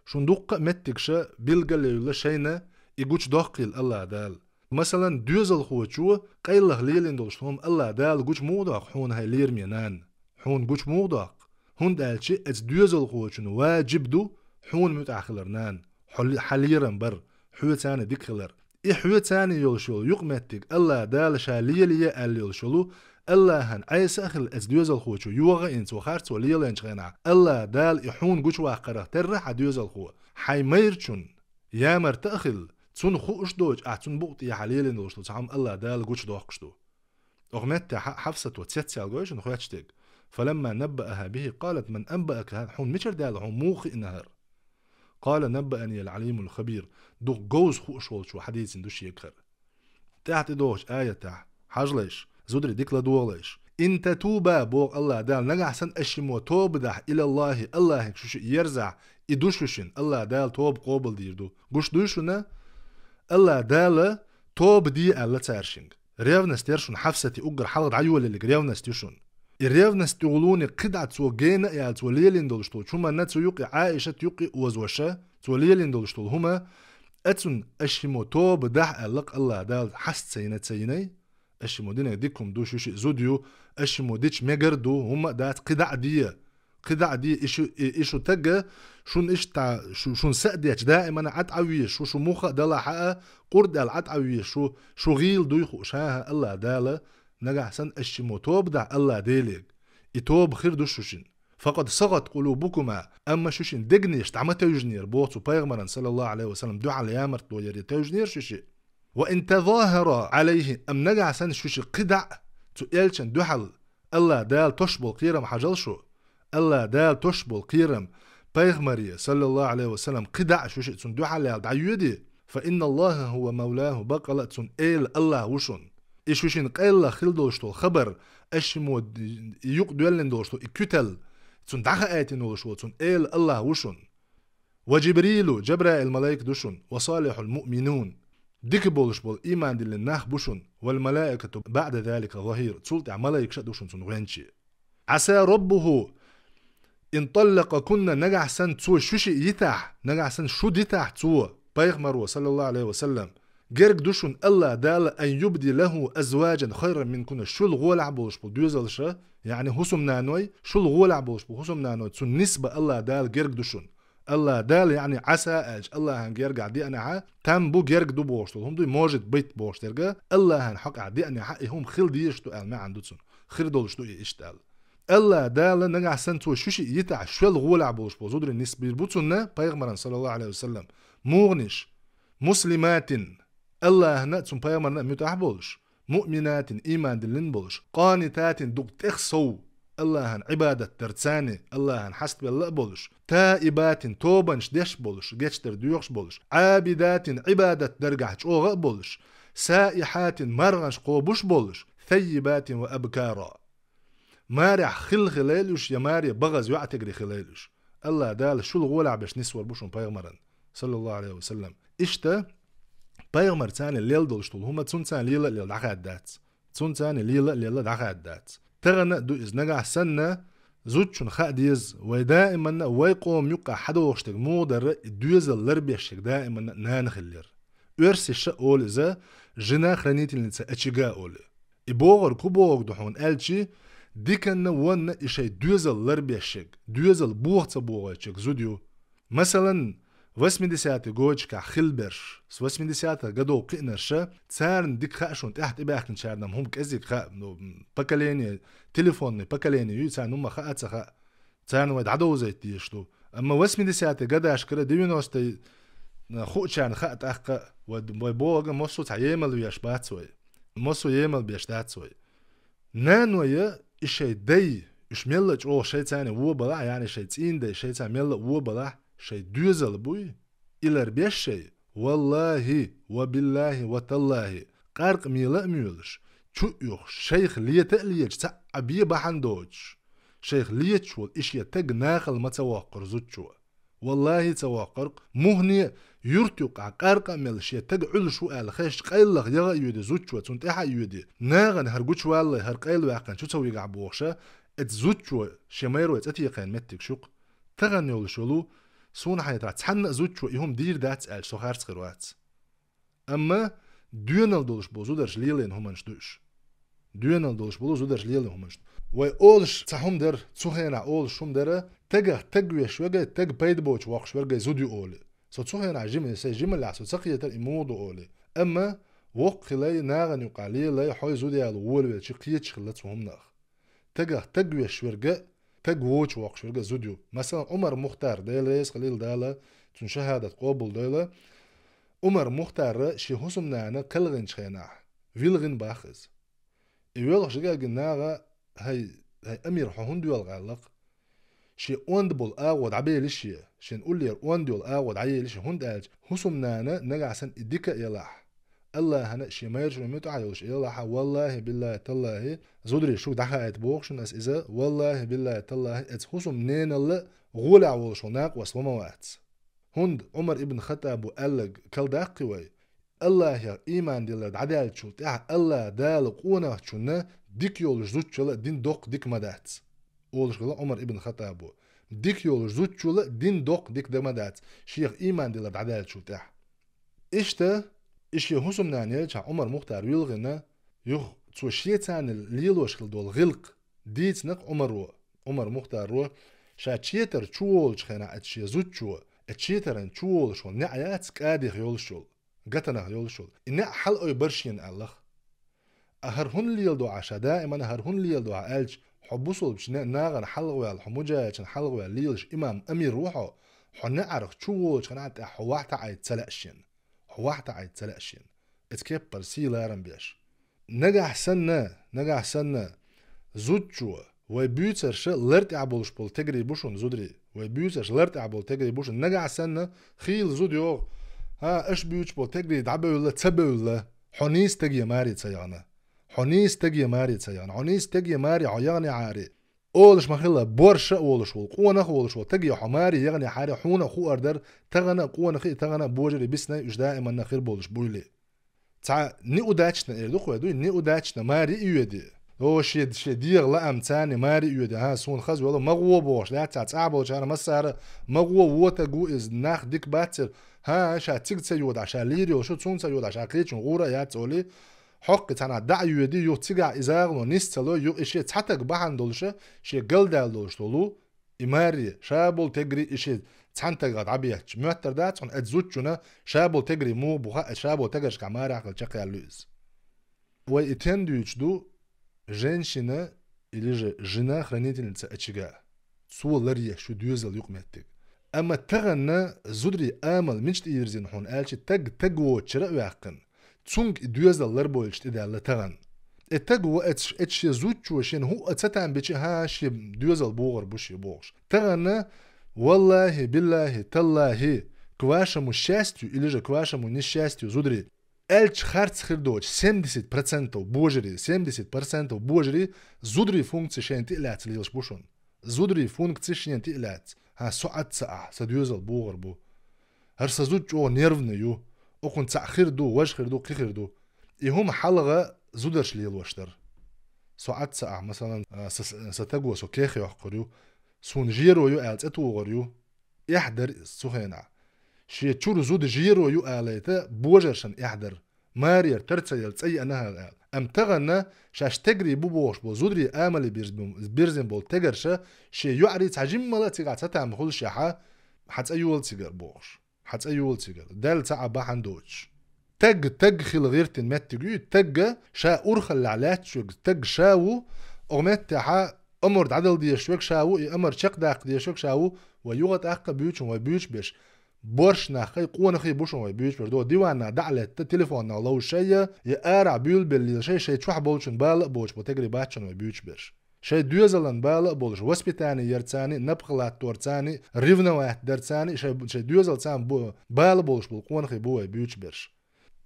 Шуна дуккха а меттигаш билгалъяйла шайна, и гучудоккхийла Аллах Дала. Масалан, доьзалхочо къайлаха лелийна долуш долу хӀума Аллах Дала гучу муха доккху хьуна, хьайн лераме нана? Хьуна гучу муха доккху? ХӀунда аьлча эцу доьзалхочун ваджиб ду хьуна муьтӀахь хилар, нана. Хьо ле-, хьан лерам бар, хьоьца царна дика хилар. И хьоьца царна йолуш йолу юкъаметтиг Аллах Дала ша лелае аьлла йолуш йолу, Аллахьан Ӏеса а хилла эцу доьзалхочо йогӀу а йина цо харцо лелайначу хенахь, Аллах Дала и хьуна гучуваккхарах терра хьан доьзалхо. Хьайн майрачун, ямарта а хилла, цунна хууш доцуш, ахь цунна букъа тӀехьа лелийна долуш долу цхьа хӀума Аллах Дала гучудоккхуш ду. Оха меттехь Хьафсато цецъяла гой шуна хоьттуш дерг. «Фаламма наббааха бихи, къалат: ман анбаака хаза? Хьуна мичара даьлла, хьуна муха хиъна хӀара?» Къала: «Наббааниял Ӏалимул хабир». Дукха говза хууш волчо хьан дийцина ду шега хӀара. ТӀаьхьа тӀедогӀучу аятехь, хьажалаш, зударий, дика ладогӀалаш. «Ин татуба», – боху Аллах Дала, – нагахь санна аша шиммо тоба дахь, «илаллахи», Аллахьига шу шиъ ерзахь, и ду шу шин, Аллах Дала тоба къобалдийр ду. Гуш дуй шуна? Аллах Дала тоба де аьлла царшинга. Ревность яра шуна Хьафсати уггар хьалха дӀайолаллиг, ревность ю шуна. И ревность тӀехулуни кхидӀа цо гена а яьлла, цо лелийна долуш долу чу манна цу юкъе Ӏаишат юкъе озоша, цо лелийна долуш долу хӀума, а цунна аша шиммо тоба дахь аьлла-кх Аллах Дала, хьаста ца йина ца йинай, аша шиммо динарг дика хӀума ду, шу шиъ зуда ю, аша шиммо дича мегар ду, хӀумма а дац, кхидӀа а де. КхидӀа а де, и шу, и, и шу тага, шун иштта, шу, шун са а деча, даимана ӀатӀавеш, шу, шу муха а далахьа а, къурдал ӀатӀавеш, шу, шу гӀийла дуй хууш, хӀа-хӀа, Аллах Дала, нагахь санна аш шиммо тоба дахь Аллах Делега. И тоба хир ду шуьшин. «فقد صغت قلوبكما», амма шуьшин дегнаш дӀа ма тевжинера, боху цу пайхамаран, саллаллаху Ӏалайхи ва саллам, дуьхьал ямартло яр я тевжинера шуьши. «وإن تظاهرا عليه», амма нагахь санна шуьши кхидӀа а цу элчан дуьхьал Аллах Дала тош болу кхерам хьажал шу. Аллах Дала тош болу кхерам пайхамаре, саллаллаху Ӏалайхи ва саллам, кхидӀа а шуьши цунна дуьхьал яла дӀайоьди, «فإن الله هو مولاه», баккъала а цунна эла Аллах ву шун. И шуьшин къайлах хила долуш долу хабар, аш шиммо и юкъ доьллина долуш долу и куьтал, цунна дӀахаийтина волуш волу цунна эла Аллах ву шун. «وجبريل», Джабраил малайк ду шун, «وصالح المؤمنون», дика болуш болу ийман диллина нах бу шун, «والملائكة بعد ذلك ظهير», цул тӀаьхьа малайкаш а ду шун цунна гӀоьнчий. «عسى ربه إن طلقكن», нагахь санна цо шуьши йитахь, нагахь санна шу дитахь цо, пайхамаро, саллаллаху Ӏалайхи ва саллам, герга ду шун Аллах Дала, «أن يبدله أزواجا خيرا منكن», шул гӀолехь болуш болу доьзалша, яъни хӀусамнаной, шул гӀолехь болуш болу хӀусамнаной, цунна нисба Аллах Дала герга ду шун. Аллах Дала, яъни Ӏаса аьлча, Аллахьан гергахь деанехьа, там бу герга ду бохуш долу хӀума дуй, может быть бохуш дерга, Аллахьан хьокъехь деанехьа, и хӀума хила дезаш ду аьлла маьӀна ду цунна. Хир долуш ду и иштта аьлла. Аллах Дала нагахь санна цо шуьши йитахь, шул гӀолехь болуш болу зударий нисбийр бу цунна, пайхамаран, саллаллаху Ӏалайхи ва саллам, мугӀниш, «مسلمات», Аллахьна а, цунна пайхамарна а муьтӀахь болуш, «مؤمنات», ийман диллина болуш, «قانتات», дукха тӀех сов, Аллахьан Ӏибадат дар царна, Аллахьан хьастабелла а болуш, «تائبات», тобанаш деш болуш, гечдар доьхуш болуш, «عابدات», Ӏибадат даргахь чӀогӀа а болуш, «سائحات», марханаш кхобуш болуш, «ثيبات وأبكارا». Марехь хилла хилайла уьш, я маре бахаза йоӀ тегри хилайла уьш. Аллах Дала шул гӀолехь беш нисвар бу шун пайхамаран, саллаллаху Ӏалайхи ва саллам. Иштта, пайхамар царна лел долуш долу хӀума цунна царна лела а лела дӀахаьдда дац. Цунна царна лела а лела дӀахаьдда дац. Тахана а ду иза, нагахь санна, зудчунна хаа деза, вай даиманна а вай къоман юккъахь хьадогӀуш дерг муха дара, и доьзал ларбеш ерг даиманна а нана хиллера. Оьрсаша а олу иза, «Жена хранительница очага», олу. И бохург хӀун бохург ду хьуна аьлчи, диканна, вонна и шайн доьзал ларбеш ерг, доьзал боха ца богӀуьйтуш ерг зуда ю. Масалан, восьмидесятый годашкахь хилла берш, с восьмидесятых годов кхиънарша, царна дика хаьа шуна, тӀаьхьа тӀебаьхкинчарна хӀума кӀезиг хаьа, ну, поколение, телефонный поколение ю, царна хӀумма хаа а ца хаьа. Царна вай дӀадовзийта дезаш ду. Амма восьмидесятый годашкара, девяностый хуучарна хаа тӀаккха, вай, вай бохург, массо а цхьа емал веш бац вай. Массо а емал беш дац вай. Наной и шайн дай, уьш мелла а чӀогӀа шайца а вон балахь, яъни шайн цӀийнан дай шайца мелла а вон балахь, шайн доьзал буй, и ларбеш шайн, валлахӀи, ва биллахӀи, ва таллахӀи, къаркъа мела а моьлуш, чу а юхуш, шайх лета а леташ, цхьа а бен бахьана доцуш, шайх леташ волу и шен таг нахала ма ца воккхура зудчо. ВаллахӀи, ца воккхура-кх. МухӀне а, юрт юккъахь къаркъа а мелла, шен таг Ӏуьллуш ву аьлла хезча, къайлаха яха а йоьди зудчо, цунна тӀаьхьа а йоьди. Нахана хӀара гучуваллале, хӀара къайла ваьккхина чу ца вигахь бохуша, эцу зудчо шен майрой цӀа текхайна меттигаш ю-кх. Тахана йолуш йолу, суна хетарехь, цхьанна а зудчо и хӀума дийр дац аьлча, со харц хир вац. Амма доьналла долуш болу зударша лелийна хӀуманаш ду уьш. Доьналла долуш болу зударша лелийна хӀуманаш ду. Вай олуш цхьа хӀума дара, цу хенахь олуш хӀума дара, тагах таг веш верг а, таг пайда боцуш воккхуш верг а зуда ю олий. Со цу хенахь жима, сайн жималлехь со ца кхетара и муха ду олий. Амма воккха хилай, нахана юкъахь лелай, хьой зуда яло волавелча кхеташ хилла цу хӀуманах. Тагах таг веш верг а, таг воцуш воккхуш верг а зуда ю. Масалан, Ӏумар Мухтар, Дела реза хуьлийла Дала, цуьнан шахӀадат къобалдойла, Ӏумар Мухтара шен хӀусамнана кхелхинчу хенахь, вилхина боху иза. И воьлхуш гина наха: «ХӀай, хӀай амир, хьо хӀунда воьлху?» — аьлла-кх. Шен онда болу агӀо дӀабели шен, шен уллера онда йолу агӀо дӀаели шен, хӀунда аьлча хӀусамнана нагахь санна и дика а елахь, Аллахьана а шен майрачунна муьтӀахь а йолуш елахь, валлахӀи, биллахӀи, таллахӀи, зударий, шуьга дӀахаийта боху шуна ас иза, валлахӀи, биллахӀи, таллахӀи, эцу хӀусамненалла гӀолехь волуш волу накъост ван ма вац. ХӀунда Ӏумар ибн Хаттабо аьлларг кхалдаккхий вай? Аллахьех ийман диллар дӀадаьллачул тӀаьхьа Аллах Дала къонахчунна дика йолуш зудчуьнга а дин доккха дика ма дац, олуш хилла Ӏумар ибн Хаттабо. Дика йолуш зудчуьнга а дин доккха дика дан ма дац, шех ийман диллар дӀадаьллачул тӀаьхьа. Иштта, и шен хӀусамнана елчахь Ӏумар Мухтар вилхина, юха цо шеца лелош хилла долу гӀиллакх дийцина-кх Ӏумаро, Ӏумар Мухтаро, Ша четар чу волчу хенахь эцу шен зудчо, эцу четаран чу волуш волу неӀ яц кӀадих йолуш йолу, гатанах йолуш йолу. И неӀ хьала ой бара шена аьллах. А хӀара хӀунда леладо ахьа ша, даимана хӀара хӀунда леладо ахьа аьлча, хьо бусулбачу не-, нахана хьалхаваьлла, хьо муджахӀидчун хьалхаваьлла лелаш имам амир ву хьо, хьо неӀарх чу волчу хенахь тӀехь хьо вахь таӀайта ца лаьа шена. Хьо вахь таӀайта ца лаьа шена. Эца кеппара сий ларам беш. Нагахь санна, нагахь санна, зудчо, вай буьйцарша лар тӀехь болуш болу тегарий бу шуна, зударий. Вай буьйцарша лар тӀехь болу тегарий бу шуна. Нагахь санна, хийла зуда йогӀу, хӀа, аша буьйцуш болу тегарий дӀабевлла, ца бевлла, хьо нийса стаге маре ца яхана. Хьо нийса стаге маре ца яхана. Хьо нийса стаге маре хьо яханехьара, олуш ма-хилла, борша а волуш волу, къонах а волуш волу стаге хьо маре яханехьара, хьуна а хуур дара, тахана а къонахий, тахана а божарий биснай уьш даиманна хир болуш буйли. Цхьа неудачно эр ду-кх вай, дуй, неудачно маре а йоьди. О, шен, шен дегӀан лаам царна маре а йоьди, хӀа, суна хаза вело, ма гӀо бохуш лаьцна цхьа цӀахь болчара массара, ма гӀо, вон стаг ву иза, нах дика бац церан, хӀа, ша цига ца йодахь, ша лийр йолуш ю, цунна ца йодахь, ша кхечунна гӀур а яц олий, хьокхи цхьанхьа дӀа а йоьди, юха цигахь и загӀано нис ца лой, юха и шен цхьа стаг бахьана долуша, шен галдаьлла долуш долу, и маре, ша болу тегарий и шен цхьана стагах дӀабетташ. Моьттар дац хьуна, эца зудчунна ша болу тегарий муха бу хаьа, эца ша болу тегаршкахь марехь хилла чекхъяьлла ю иза. Вай и тен дуьйцуш ду, женщина или же жена-хранительница очага. Цо ларъеш ю доьзал юкъаметтиг. Амма тахана зударий амал мича тӀеирзина хьуна аьлча, стаг стаг воцучара а ваьккхина, цуьнга и доьзал ларбойлуш тӀедаьлла тахана. И стаг ву эцаш, эцаш шен зудчо шена хӀуъа ца там бича, хӀа, шен доьзал богӀур бу шен бохуш. Тахана, валлахӀи, биллахӀи, таллахӀи, к вашему счастью или же к вашему несчастью, зударий, аьлча харц хир доцуш, семьдесят процентов божарий, семьдесят процентов божарий зударий функци шайна тӀе а лаьцна лелаш бу шуна. Зударий функци шена тӀе а лаьцна. ХӀа, со Ӏад ца ахь, сан доьзал богӀур бу. ХӀара сан зуда чӀогӀа нервный ю. Окхунна цхьаъ хир ду, важа хир ду, кхин хир ду. И хӀума хьалха зударша лелош дара. Со Ӏад ца ахь, масалан, а, са, са, сан стаго со кех йоккхур ю, суна жеро ю аьлла цӀе тухур ю. Эхь дара иза цу хенахь. Шен чуьра зуда жеро ю алайта, божаршна эхь дара. Марера тар ца елла цӀе еана хӀара аьлла. Амма тахана шаьш тегарий бу бохуш болу зударий амале бирз-, бирзина болу тегарша шен йоӀарий цхьа жиммала а цигахь ца там хуьлушехьа, хьан цӀе йола цигара бохуш. Хьан цӀе йола цигара. Даьлла ца Ӏа бахьана доцуш. Стаг, стаг хила гӀиртина меттиг ю, стагга ша урхаллехь лаьтташ верг, стаг ша ву, оха меттехьа омар дӀадала дезаш верг ша ву, и омар чекхдаккха дезаш верг ша ву, вай юха тӀаккха буьйцуш, вай буьйцуш берш. Борш нах хай, къонахий бу шуна вай буьйцуш берш. До диванна дӀа а летта, телефонна ловш шайя, я арахь буьйлабелла лела шай, шай чохь болчун бала а боцуш бу тегарий бац шуна вай буьйцуш берш. Шай доьзалан бала а болуш, воспитание яр царни, напха латтор царни, ревновать дар царни, шай, шай доьзал царна бу-, бала болуш болу къонахий бу вай буьйцуш берш.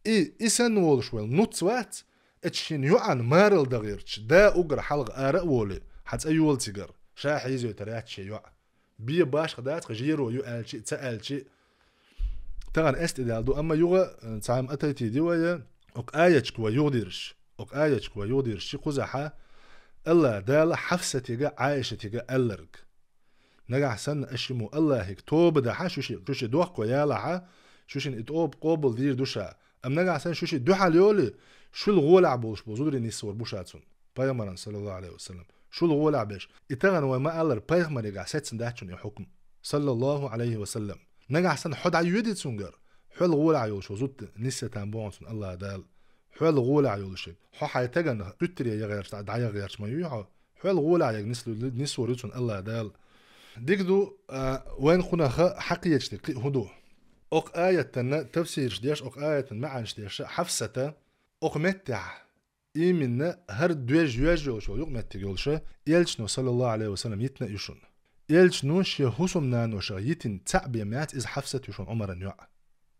И, и санна волуш вай нуц вац, эцу шин йоӀан марал дагӀирча, да угар хьалха ара а волий, хьан цӀа йола цигара, ша хьийзойтар яц шен йоӀ. Бе башха дац, кхы жеро ю аьлчи, ца аьлчи. Тахана эс тӀедал ду, амма юха, э, цхьа ма атайтий ди вай, окх аячка вай юхадирш. Окх аячка вай юхадирш, ши кхузахьа, Алла Дала Хьафсатига, Ӏайшатига аьлларг. Нагахь санна аша шу мо Аллахьига тоба дахьа, шу ши, шу ши дохко ялахьа, шу шин и тоба къобал дийр ду ша. Амма нагахь санна шу ши дуьхьал йоли, шул гӀолахь болуш бу зударий нисвор бу ша цунна. Пайхамаран, саллаллаху алейхи ва саллям. Шул гӀолахь беш. И тахана вай ма аллара пайхамаригахь сецна дац шуна и хьукм. Саллаллаху алейхи ва саллям. Нагахь санна хьо дӀайоьди цунгара, хьол гӀолахь йолуш ву зудда нисса там бохьун цунна Аллах Дала. Хьол гӀолахь йолуш. Хьо хьай тагана куьттаре ягӀерча, дӀа-, дӀаягӀерча ма юй хьо. Хьол гӀолахь яг нис-, нисвор ю цунна Аллах Дала. Дика ду, а, вайн кхунаха хьакхеча дика кхиъ хӀун ду? Окх аятанна тафсирш деш, окх аятан маьӀанаш деш, Хьафсата, окх меттехь именно хӀара доьж йоьж йолуш йолу юкъаметтиг йолуша, Элчано, саллаллаху алейхи ва саллям, йитна а ю шуна. Элчано шен хӀусамнаношах йитина цхьаъ бен мац иза Хьафсат ю шуна Ӏумаран йоӀ.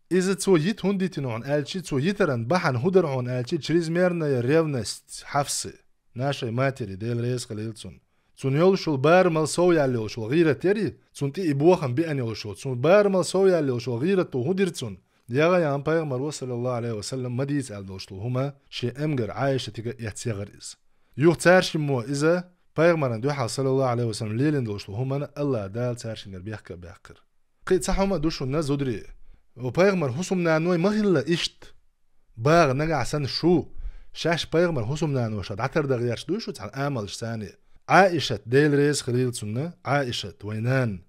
Иза цо йита хӀунда йитина хьуна аьлчи, цо йитаран бахьана хӀун дара хьуна аьлчи, чрезмерная ревность Хьафсы, нашей матери, Дела реза хилийла цунна. Цунна йолуш йолу барамал сов яьлла йолуш йолу гӀийрат яри, цунна тӀе и бохам беана йолуш йолу, цунна барамал сов яьлла йолуш йолу гӀийрато хӀун дира цунна? Яга ян пайхамаро, саллаллаху алейхи ва саллям, ма дийца аьлла долуш долу хӀума шен эмгар Ӏайшатига эц ягӀар иза. Юха цаьршиммо иза пайхамаран дуьхьал, саллаллаху алейхи ва саллям, лелина долуш долу хӀумана Аллах Дала цаьршингара бехка а баьккхира. Кхин цхьа хӀума ду шуна, зударий. Ва пайхамар хӀусамнаной ма хилла иштта. Багъа нагахь санна шу, шаьш пайхамар хӀусамнаноша дӀатарда гӀерташ дуй шу цхьана амалш цани. Ӏаишат, Дела реза хилийла цунна, Ӏаишат, вай нана,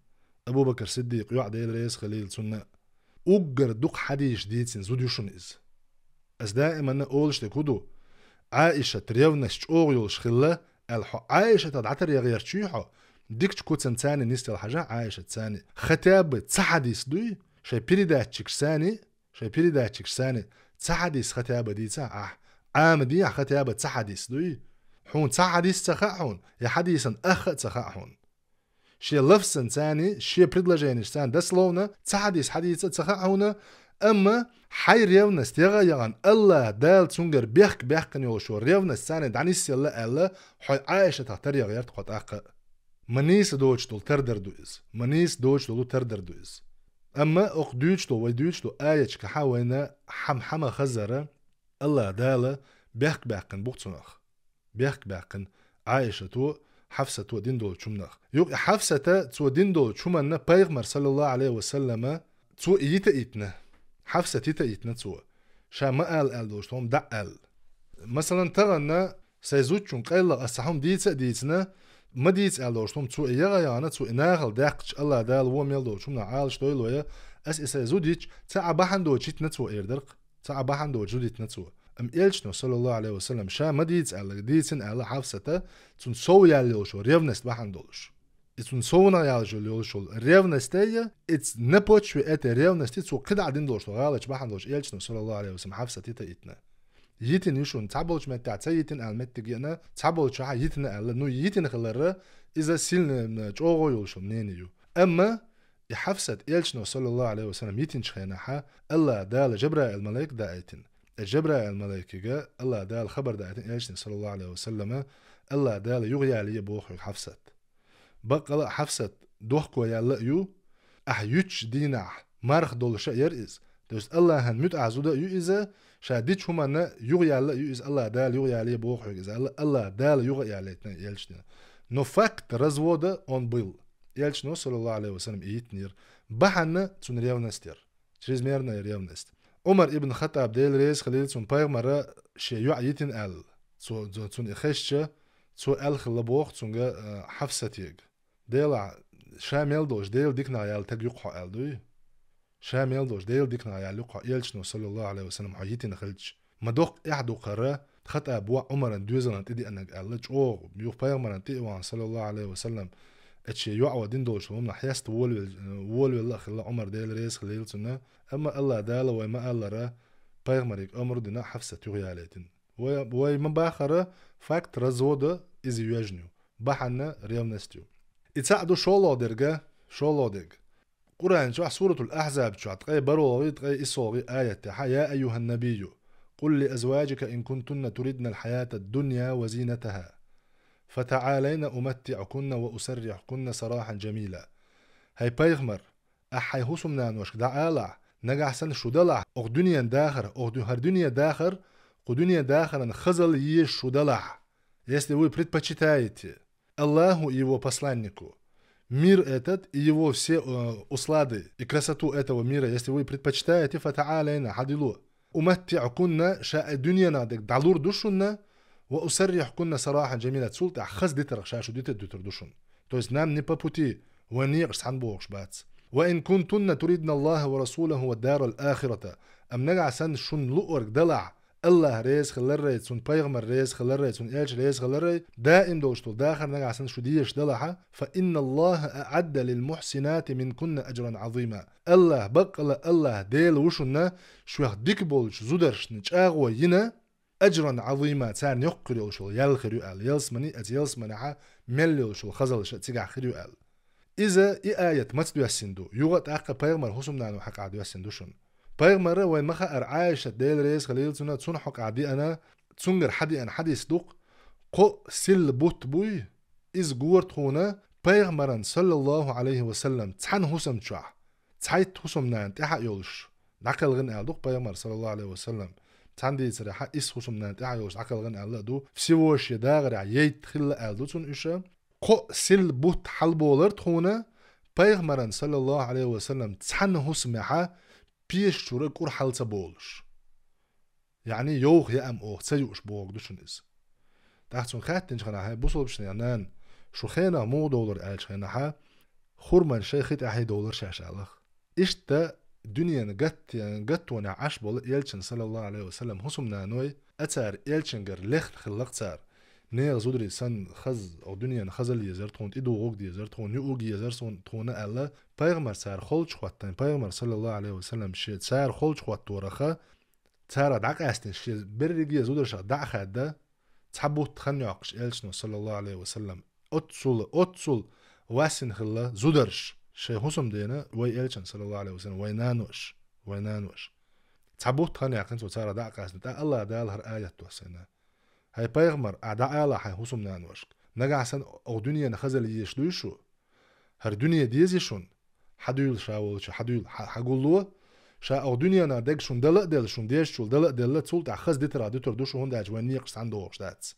Абу Бакр Сиддикъ йоӀ, Дела реза хилийла цунна, уггар дукха хьадисаш дийцина зуда ю шуна иза. Ас даиманна олуш дерг хӀун ду? Ӏаишат ревность чӀогӀа йолуш хилла аьлла, хьо Ӏаишатах дӀатаръян гӀерташ юй хьо? Дикачу куцан царна нисдала хьажахь, Ӏаишат царна. Хотя бы цхьа хьадис дуй, шайн передатчикаш царна, шайн передатчикаш царна цхьа хьадис хотя бы дийцахь ахь. Ӏама дехьа хотя бы цхьа хьадис дуй. Хьуна цхьа хьадис ца хаьа хьуна, я хьадисан ахха а ца хаьа хьуна. Шен лафзан царна, шен предложенеш царна дословно цхьа хьадис хьадийца а ца хаьа хьуна, амма хьайн ревность яха а яхана, АллахӀ Дала цуьнгара бехк баьккхина йолуш йолу ревность царна дӀанисъелла аьлла, хьо Ӏаишатах таръян гӀерта хьо тӀаккха а. Ма нийса доцуш долу тардар ду иза. Ма нийса доцуш долу тардар ду иза. Амма окху дуьйцуш долу, вай дуьйцуш долу аяташкахь вайна хьама-хьама хазара, АллахӀ Дала бехк баьккхина бу-кх цунах. Бехк баьккхина Ӏаишато, Хьафсато дина долчу хӀуманах. Юкъа Хьафсата цо дина долчу хӀуманна Пайхамар, саллаллаху Ӏалайхи ва саллама, цо и йита а йитина. Хьафсат йита а йитина цо. Ша ма ала аьлла долчу хӀума дӀа а аьлла. Масалан, тахана сайн зудчунна къайлаха ас цхьа хӀума дийца а дийцина, ма дийца аьлла долчу хӀума цо и яха а яхана, цо и нахала даьккхича, АллахӀ Дала вон мел долчу хӀуманах Ӏалаш дойла вай, ас и сайн зуда йича, цхьа а бахьана доцуш йитина цо эр дара-кх. Цхьа а бахьана доцуш зуда йитина цо. Амма Элчано, саллаллаху Ӏалайхи ва саллам, ша ма дийца аьлла, дийцина аьлла Хьафсата, цунна сов яьлла йолуш йолу ревность бахьана долуш. И цунна совнах яьлла йолуш йолу ревность а я, и ц-, на почве этой ревности цо кхидӀа дина долуш долу гӀалаташ бахьана долуш Элчано, саллаллаху Ӏалайхи ва саллам, Хьафсат йита а йитина. Йитина ю шуна, цхьаболчу меттехь ца йитина аьлла меттиг еана, цхьаболчохь йитина аьлла, ну, йитина хиларра, иза сильно, м, чӀогӀа йолуш йолу мнение ю. Амма и Хьафсат Элчано, саллаллаху Ӏалайхи ва саллам, йитинчу хенахьа, АллахӀ Дала Жабраил малайк даийтина. И Жабраил малайкига АллахӀ Дала хабар даийтина Элчане, саллаллаху Ӏалайхи ва саллама, АллахӀ Дала юхаяьллае боху хьоьга Хьафсат. Баккъала а Хьафсат дохко яьлла а ю, ахь юьтучу дийнахь марха долуш а яра иза. То есть АллахӀан муьтӀахь зуда а ю иза, ша дича хӀуманна юхаяьлла а ю иза, АллахӀ Дала юхаяьллае боху хьоьга иза аьлла, АллахӀ Дала юхаяьллийтина Элчане. Но факт развода он был. Элчано, саллаллаху Ӏалайхи ва саллам, и йитинера. Бахьана цунна ревность яра. Чрезмерная ревность. Ӏумар ибн Хаттаб, Дела реза хилийла цунна, Пайхамара шен йоӀ йитина аьлла. Цо, цо, цунна и хезча, цо аьлла хилла боху цуьнга, а, Хьафсатега. Делахь, ша мел долуш Дела диканах яьлла таг ю-кх хьо аьлла дуй? Ша мел долуш Дела диканах яьлла ю-кх хьо, Элчано, саллаллаху Ӏалайхи ва саллам, хьо йитина хилча. Ма доккха эхь ду-кх хӀара, Хаттаб воӀ Ӏумаран доьзална тӀедеанарг аьлла, чӀогӀа юха Пайхамарна тӀе а вахана, саллаллаху Ӏалайхи ва саллам, эцу шен йоӀа дина долуш долу хӀуманах хьеста волавел-, волавелла а хилла Ӏумар, Дела реза хилийла цунна, амма АллахӀ Дала вай ма-аллара, Пайхамарига амру дина Хьафсат юхаяьлийтина. Вай, вай ма-бахара, факт развода иза йоьжна ю. Бахьана ревность ю. И цхьаъ ду, шолгӀа дерг, шолгӀа дерг. Къуръан чохь, Суратул Ахьзаб чохь, ткъе бархӀалгӀий, ткъе иссолгӀий аят тӀехь: «Я айюхьан набийю, къул ли азваджика ин кунтунна туриднал хьаятад дунья ва зийнатаха, фатаӀалайна уматтиӀкунна ва усаррихькунна сарахьан джамила». ХӀай пайхамар, ахь хьайн хӀусамнаношка дӀаалахь, нагахь санна шу далахь, окху дуьненан дахар, окху ду-, хӀара дуьненан дахар, кху дуьненан дахаран хазалла езаш шу далахь, если вы предпочитаете Аллаху и его посланнику мир этот и его все, э, услады и красоту этого мира, если вы предпочитаете, фатаӀалайна, хьадило. УматтиӀкунна, ша и дуьненах дерг дӀалур ду шуна, ва усаррихькунна сарахьан джамила, цул тӀаьхьа хаза дитарх ша шу дита дуьтур ду шуна. То есть нам не по пути, вайн некъаш цхьаьна бохуш бац. Ва ин кунтунна туридна Аллаха ва расулаху ва дарал ахирата. Амма нагахь санна шуна луъург далахь, Аллах реза хиларрай, цунна пайхамар реза хиларрай, цунна элча реза хиларрай, даим долуш долу дахар нагахь санна шу дезаш далахьа, фа инна Аллаха аӀадда лил мухьсинати минкунна аджран Ӏазима. Аллах, баккъала Аллах Дела ву шуна, шух дика болчу зударшна чӀагӀо йина, аджран Ӏазима, царна йоккха хир йолуш йолу ял хир ю аьлла, ялсамани, оцу ялсаманехьа мел йолуш йолу хазаллаш а цигахь хир ю аьлла. Иза и аят маца доьссина ду? Юха а тӀаккха пайхамар хӀусамнано хьакъехь доьссина ду шуна. Пайхамара вай ма хаара Ӏайшат, Дела реза хилийла цунна, цунна хьакъехь деана, цуьнгара хьадеана хьадис ду-кх, кхо силла бутт буй, иза гора тхуна пайхамаран, саллаллаху Ӏалайхи ва саллам, цхьана хӀусам чохь, цхьайтта хӀусамнана тӀаьхьа а йолуш, дӀакхелхина аьлла ду-кх пайхамар, саллаллаху Ӏалайхи ва саллам. Цхьана дийцарехьа, исс хӀусамнана тӀаьхьа йолуш дӀакхелхина аьлла а ду, всего шен дагӀарехь ятта хилла аьлла ду цунна уьш. Кхо силла бутт хьалаболар тхуна, пайхамаран, саллаллаху Ӏалайхи ва саллам, цхьана хӀусамехьа пеша чуьра кӀур хьала ца болуш. Яъни йовха яа-м оха ца юуш бохург ду шуна иза. ТӀаккха цунна хаьттинчу хенахь: «ХӀай бусалбачу ненан нана, Шу хенах муха довлар аьлча хенахьа, хурман шай хи тӀехье довлар шаьш аллах. Иштта дуьненан гатте-, гаттонехь Ӏаш болу элчан, саллаллаху Ӏалайхи ва саллам, хӀусамнаной, а цара элчангара лехна хиллакх цара. Нехан зударий санна хаза, оха дуьненан хазал езар тхуна, тӀедугӀуг дезар тхуна, юуг езар суна, тхуна аьлла, пайхамар цара холчу хӀоттайн, пайхамар, саллаллаху Ӏалайхи ва саллам, шен цара холчу хӀоттораха, цара дӀакъаьстина шен берриге зударшах дӀа а хаьдда, цхьа бутт хан йоккхуш элчано, саллаллаху Ӏалайхи ва саллам, оццул, оццул ваьссина хилла зударш, шайн хӀусамдена вай элчан, саллаллаху Ӏалайхи ва саллам, вай нанош, вай нанош. Цхьа бутт хан яьккхина цо цара дӀа а къаьстина, тӀаккха Аллах Дала хӀара аят доссийна. ХӀай пайхамар, ахь дӀаала хьайн хӀусамнаношка. Нагахь санна оха дуьненан хазал езаш дуй шу? ХӀара дуьне дезий шуна? Хьадуьйла ша волчу, хьадуьйла, хьа-, хьагулло. Ша оха дуьненан дег шуна дала а делла, шуна дезачул дала а делла, цул тӀаьхьа хаза дитарах дуьтур ду шу, хӀунда аьлча вайн некъаш цхьаьна догӀуш дац.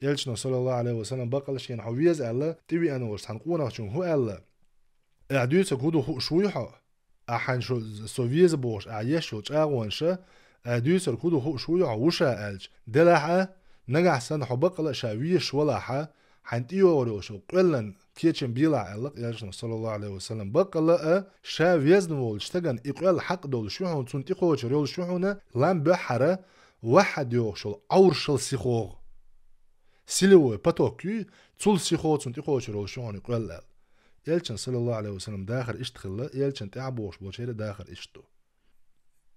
Элчано, саллаллаху Ӏалайхи ва саллам, баккъала шена хьо веза аьлла, тӀевеана волчу цхьана къонахчуьнга хӀун аьлла? Ахь дуьйцург хӀун ду хууш вуй хьо? Ахь хьайна шу, со веза бохуш, ахь еш йолу чӀагӀонаш, ахь дуьйцург хӀун ду хууш вуй хьо, ву ша аьлча, делахь а, нагахь санна хьо баккъала а ша везаш валахь а, хьайна тӀейогӀур йолчу къоьллан кечам белахь аьлла-кх элчано, саллаллаху Ӏалайхи ва саллам. Баккъала а, ша везна волчу стагана и къоьлла хьакъ долуш ю хьуна, цунна тӀекхочур йолуш ю хьуна, лам буьххьара, вахьад йогӀуш йолу Ӏоврушал сихогӀу. Силевой поток юй, цул сихо цунна тӀекхочур йолуш ю хьуна и къоьлла аьлла. Элчан, саллаллаху Ӏалайхи ва саллам, дахар иштта хилла, элчан тӀаьхьа бохуш болчеран дахар иштта ду.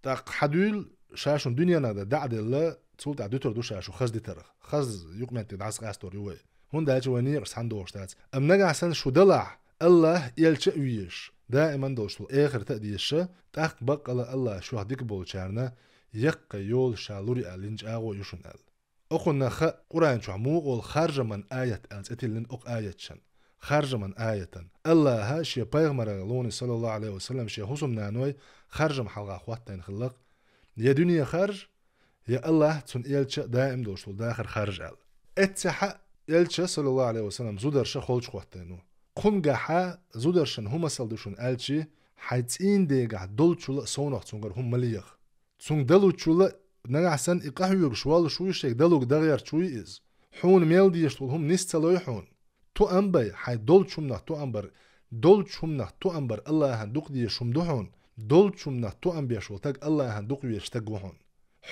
ТӀаккха хьадуьйла, ша шуна дуьненах дан дӀа а делла, цул тӀаьхьа дуьтур ду ша шу хаза дитарх. Хаза юкъаметтиг дӀасакъастор ю вай. ХӀунда аьлча вайн некъаш цхьаьна догӀуш дац. Амма нагахь санна шу далахь, Аллах, элча а везаш, даиман долуш долу эхарта а дезаш, тӀаккха баккъала Аллах шух дика болчарна яккхий йола ша лур ю аьлла лин чӀагӀо ю шуна аьлла. Окхунна хаьа Къуръан чохь муха олу харжаман аят аьлла цӀе тиллина окху аятчан. Харжаман аятан. Аллаха шен пайхамаран луни, саллаллаху Ӏалайхи ва саллам, шен хӀусамнаной харжам хьалха хӀоттайна хиллакх. Я дуьне харж, я Аллах цунна элча а даим долуш долу дахар харж аьлла. Эццехьа элча, саллаллаху Ӏалайхи ва саллам, зударша холчу хӀоттайна ву. Кхунгахьа зударшан хӀун масал ду шуна аьлчи, хьайн цӀийндегахь долчул а совнах цуьнгара хӀума ма леха. Цунга далучул а, нагахь санна и къахьоьгуш воллуш вуй, шега далуг дагӀерча вуй иза. Хьуна мел дезаш долу хӀума нис ца лой хьуна. Тоам бай, хьайн долчу хӀуманах тоам бар, долчу хӀуманах тоам бар Аллахьан дукха дезаш хӀума ду хьуна, долчу хӀуманах тоам беш волу стаг Аллахьан дукха везаш стаг ву хьуна.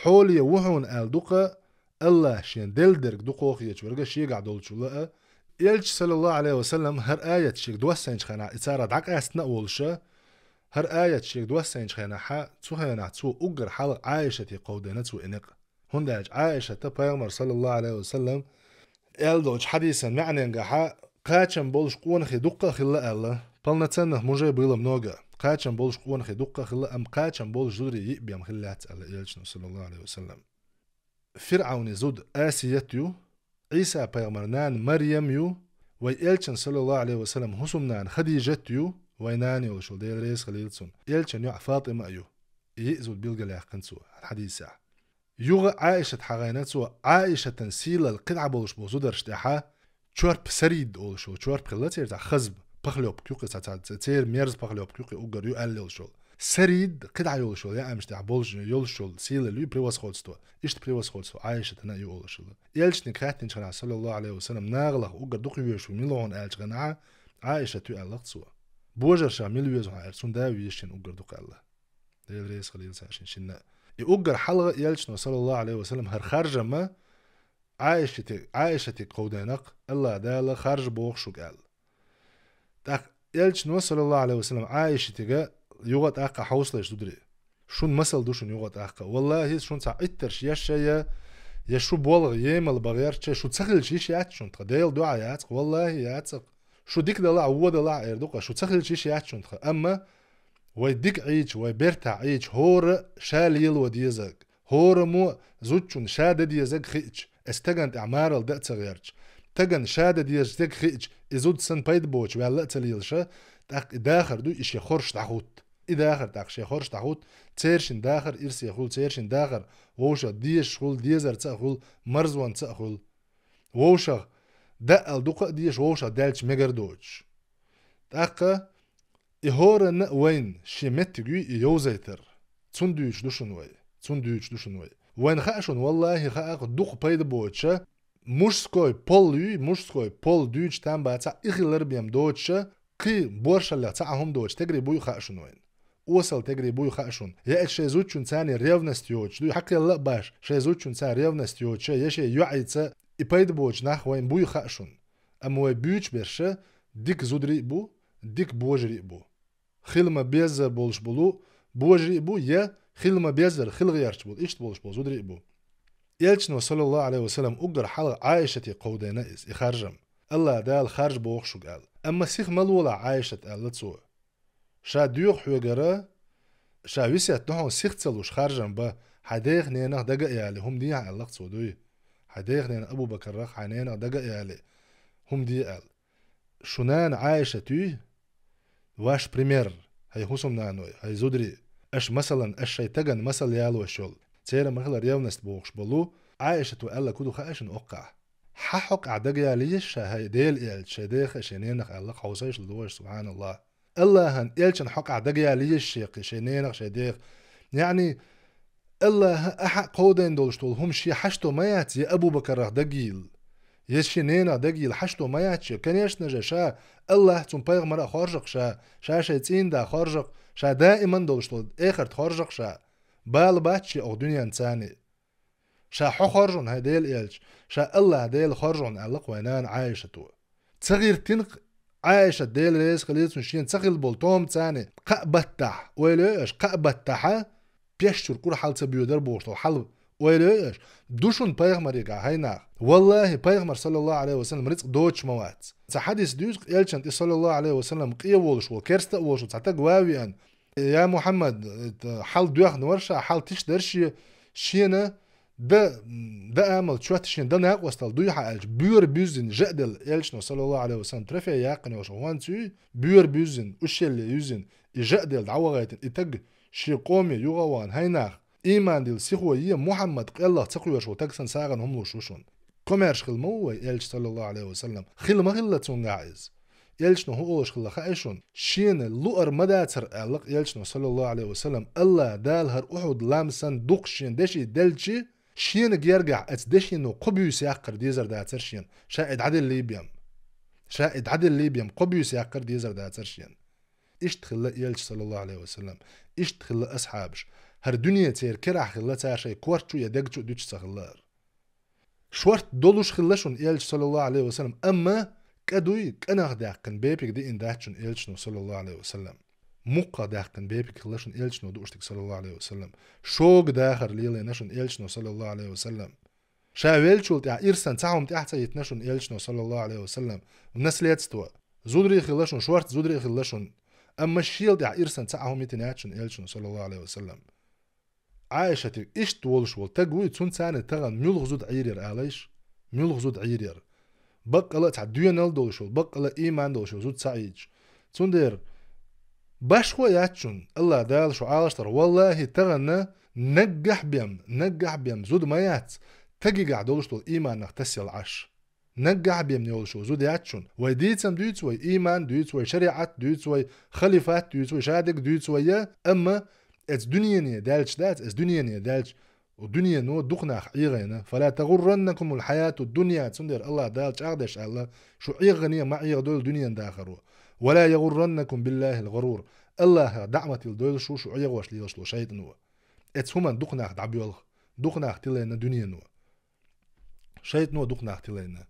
Хьоле ву хьуна аьлла дукха, Аллах шен делла дерг дукхо хеташ верг шегахь долчул а, элча, саллаллаху Ӏалайхи ва саллам, хӀара аят шега доссайначу хенахь, и цара дӀакъаьстина а волуша, хӀара аят шега доссайначу хенахьа, цу хенахь цо уггар хьалха Ӏайшате кховдийна цо и некъ. ХӀунда аьлча Ӏайшата пайхамар, саллаллаху Ӏалайхи ва саллам, аьлла долчу хьадисан маьӀненгахьа, кхачам болуш къонахий дуккха а хилла аьлла, полноценных мужей было много, кхачам болуш къонахий дуккха а хилла, амма кхачам болуш зударий йиъ бен хилла яц аьлла элчано, саллаллаху Ӏалайхи ва саллам. ФирӀавни зуда Асият ю, Ӏийса пайхамар нана Марьям ю, вай элчан, саллаллаху Ӏалайхи ва саллам, хӀусамнана Хадижат ю, вай нана йолуш йолу, Дела реза хилийла цунна, элчан йоӀ ФатӀима а ю. И йиъ зуда билгалъяьккхина цо хьадисехь. Юха Ӏайшат хьахийна цо, Ӏайшатан сийлалла кхидӀа болуш болу зударш тӀехьа, чорпа сарид олуш йолу, чорпа хилла церан цхьа хаза похлёбка ю кхин, цхьа, цхьа, церан мерза похлёбка ю кхин уггар ю аьлла йолуш йолу. Сарид кхидӀа йолуш йолу яамаш тӀехь болуш, йолуш йолу сийлалла ю, превосходство. Иштта превосходство Ӏайшатана а ю олуш йолу. Элчаниг хаьттинчу хенахь, саллаллаху Ӏалайхи ва саллам, нахалах уггар дукха везаш ву мила ву хьуна аьлча хенахьа, Ӏайшат ю аьлла-кх цо. Божарша мила веза хьуна аьлча, цунна да везаш шен уггар дукха аьлла. Дела реза хилийла царна шин шинна. И уггар хьалха элчано, саллаллаху Ӏалайхи ва саллам, хӀара харжамма Ӏайшате-, Ӏайшатиг кховдайнакх, Аллах Дала харжа боху шуьга аьлла. ТӀаккха элчано, саллаллаху Ӏалайхи ва саллам, Ӏайшатига юха тӀаккха хьовсалаш зударий. Шун масал ду шуна юха тӀаккха. Валлахи, шун цхьа Ӏиттарш еш я, я шу болх емал бан гӀерташ, шу ца хилча йиш яц шун тхан. Делан дуьхьа яц-кх, валлахи, яц-кх. Шу дика далахь, вон далахь эр ду-кх, шу ца хилча йиш яц шун тхан. Амма вай дика Ӏийча, вай бертахь Ӏийча, хӀора ша лело дезаг. ХӀораммо зудчунна ша дан дезаг хиъча, и стагана тӀехь марал дан а ца гӀерташ, стагана ша дан дезаг хиъча, и зуда санна пайда боцуш ваьлла а ца лелаша, тӀаккха и дахар ду, и шен хорш дӀахӀутта. И дахар тӀаккха шен хорш дӀахӀутта, церан шин дахар ирсе хуьлу, церан шин дахар вовшах дезаш хуьлу, дезарца а хуьлу, марзонца а хуьлу. Вовшах даъал дукха а дезаш, вовшах даьлча мегар доцуш. ТӀаккха и хӀоранна а вайна шен меттиг юй и йовзайтар. Цунна дуьйцуш ду шуна вай. Цунна дуьйцуш ду шуна вай. Вайна хаьа шуна, валлахи, хаьа-кх дукха пайда боцуша, мужской пол юй, мужской пол дуьйцуш там бацахь, и хилар бен доцуша, кхин боршаллех цхьа а хӀума доцуш тегри буй хаьа шуна вайна. Осал тегри буй хаьа шуна. Я эцу шайн зудчун царна ревность йоцуш дуй, хьакхелла а баш, шайн зудчун царна ревность йоцуша, я шайн йоӀийца и пайда боцу нах вайна буй хаьа шуна. Амма вай буьйцу берша дика зударий а бу, дика божарий а бу. Хила ма беззар болуш болу божарий а бу, я хила ма беззар хила гӀерташ болу, иштта болуш болу зударий а бу. Элчано, саллаллаху Ӏалайхи ва саллам, уггар хьалха Ӏайшате кховдийна иза, и харжам. Аллах Дала харж боху шуьга аьлла. Амма сиха ма лолахь, Ӏайшат, аьлла цо. Ша доьху хьоьгара, ша весет ду хьуна сиха ца луш харжам бан, хьайн дех-ненах дага а яле, хӀума де хьан аьлла-кх цо дуй. Хьайн дех-ненах Абу Бакарах, хьайн ненах дага а яле, хӀума де аьлла. Шу нана Ӏайшат юй, ваш пример, хӀай хӀусамнаной, хӀай зударий, аша масалан, аша шайн тагана масал ялош йолу, церан ма хила ревность бохуш болу, Ӏайшата аьлла ку ду хаьа шуна оккхахь. Хьан хьокъехь дага ялийша ша, хӀай Делан элча, шайн деха а, шайн ненах аьлла-кх хьовсайша лугӀуш, субханаллах. Аллахьан элчан хьокъехь дага ялийша шех, шайн ненах, шайн деха. Яъни, Аллахьа ахьа а кховдийна долуш долу хӀума шен хьашто ма яц, я Абу Бакарах дагийла, я шен ненах дагийла хьашто ма яц шен. Конечно же, ша Аллахь цунна пайхамар а хоржа-кх ша, ша шайн цӀийнда хоржа-кх, ша даиман долуш долу эхарт хоржа-кх ша. Бала бац шен оха дуьнен царний. Ша хьо хоржун, хӀай Делан элча, ша Аллахь Дела хоржун аьлла-кх вайн нана Ӏайшата. Ца гӀиртина-кх Ӏайшат, Дела реза хилийла цунна, шена ца хилла болу тома царний кхаа баттахь, ойла йой аша, кхаа баттахьа, пеш чуьра кӀур хьал ца боьдар бохуш долу хьал, ойла йой аша, ду шуна пайхамарегахь, хӀай нах. Валлахьи, пайхамар, саллаллаху Ӏалайхи ва саллам, рицкъ доцуш ма вац. Цхьа хьадис дуьйцу-кх элчан тӀе, саллаллаху Ӏалайхи ва саллам, къе волуш волу, керста а волуш волу цхьа таг ван а веана, Я Мухьаммад, это, хьал доьхна вара ша, хьал тиша дара шен, шена дан, дан амал чот, шена дан накъостал дуй хьан аьлча, боьра буьззина жа а делла, элчано, саллаллаху Ӏалайхи ва саллам, трофей яьккхина йолуш хӀонца юй, боьра буьззина, ушъелле юьззина, и жа а делла, дӀавахийтина, и таг шен къоме юха а вахана, хӀай нах, ийман дилла сихо е, Мухьаммад къеллах ца кхоьруш волу таг санна сагӀина хӀума луш ву шуна. Комаьрша хила ма ву вай элча, саллаллаху Ӏалайхи ва саллам. Хила ма хилла цуьнгахь иза. Элчано хӀун олуш хилла хаьа шуна? Шена луъар ма дацара аьлла-кх элчано, саллаллаху Ӏалайхи ва саллам, Аллах Дала хӀара Ухьуд лам санна дукха шен деши делчи, шена гергахь оцу дешино кхо буьйса яккхар дезар дацара шена, ша и дӀаделлий бен. Ша и дӀаделлий бен, кхо буьйса яккхар дезар дацара шена. Иштта хилла элча, саллаллаху Ӏалайхи ва саллам. Иштта хилла асхьабаш. ХӀара дуьне церан керахь хилла, цара шайн корта чу я дега чу дуьтуш ца хилла хӀара. Шорта долуш хилла шуна элча, саллаллаху Ӏалайхи ва саллам, амма кӀа дуй, кӀанах даьккхина бепиг диъна дац шуна элчано, саллаллаху Ӏалайхи ва саллам. Мукхах даьккхина бепиг хилла шуна элчано дууш дерг, саллаллаху Ӏалайхи ва саллам. Шога дахар лелийна шуна элчано, саллаллаху Ӏалайхи ва саллам. Ша веллачул тӀаьхьа ирсан цхьа хӀума тӀаьхьа ца йитина шуна элчано, саллаллаху Ӏалайхи ва саллам, в наследство. Зударий хилла шуна, шорта зударий хилла шуна. Амма шел тӀаьхьа ирсан цхьа а хӀума йитина яц шуна элчано, саллаллаху Ӏалайхи ва саллам. Ӏайшатиг иштта волуш волу таг вуй, цунна царна тахана муьлха зуда Ӏийр яра алайш? Муьлха зуда Ӏийр яра? Баккъала а цхьа доьналла долуш волу, баккъала а ийман долуш волу зуда ца Ӏийча. Цундела башхо а яц шуна, Аллах Дала шу Ӏалашдарх, валлахи, тахана наггахь бен, наггахь бен зуда ма яц, тагигахь долуш долу ийманах тасъяла Ӏаш. Наггахь бен йолуш йолу зуда яц шуна. Вай дийцам дуьйцу вай, ийман дуьйцу вай, шариӀат дуьйцу вай, халифат дуьйцу вай, шадерг дуьйцу вай, я, амма эца дуьнене даьлча дац, эца дуьнене даьлча, у дуьнено дукха нах ӀегӀайна. «Фала тагӀурраннакумул хьаятуд дунья», цундела Аллах Дала чӀагӀдеш аьлла, шу ӀегӀане ма ӀегӀадойла дуьнен дахаро. «Вала ягӀурраннакум биллахил гӀарур». Аллахах даӀматилла дойла шу, шу ӀегӀош лелаш ло шайтӀано. Эца хӀуман дукха нах дӀабоьлху, дукха нах тилайна дуьнено. ШайтӀано дукха нах тилайна.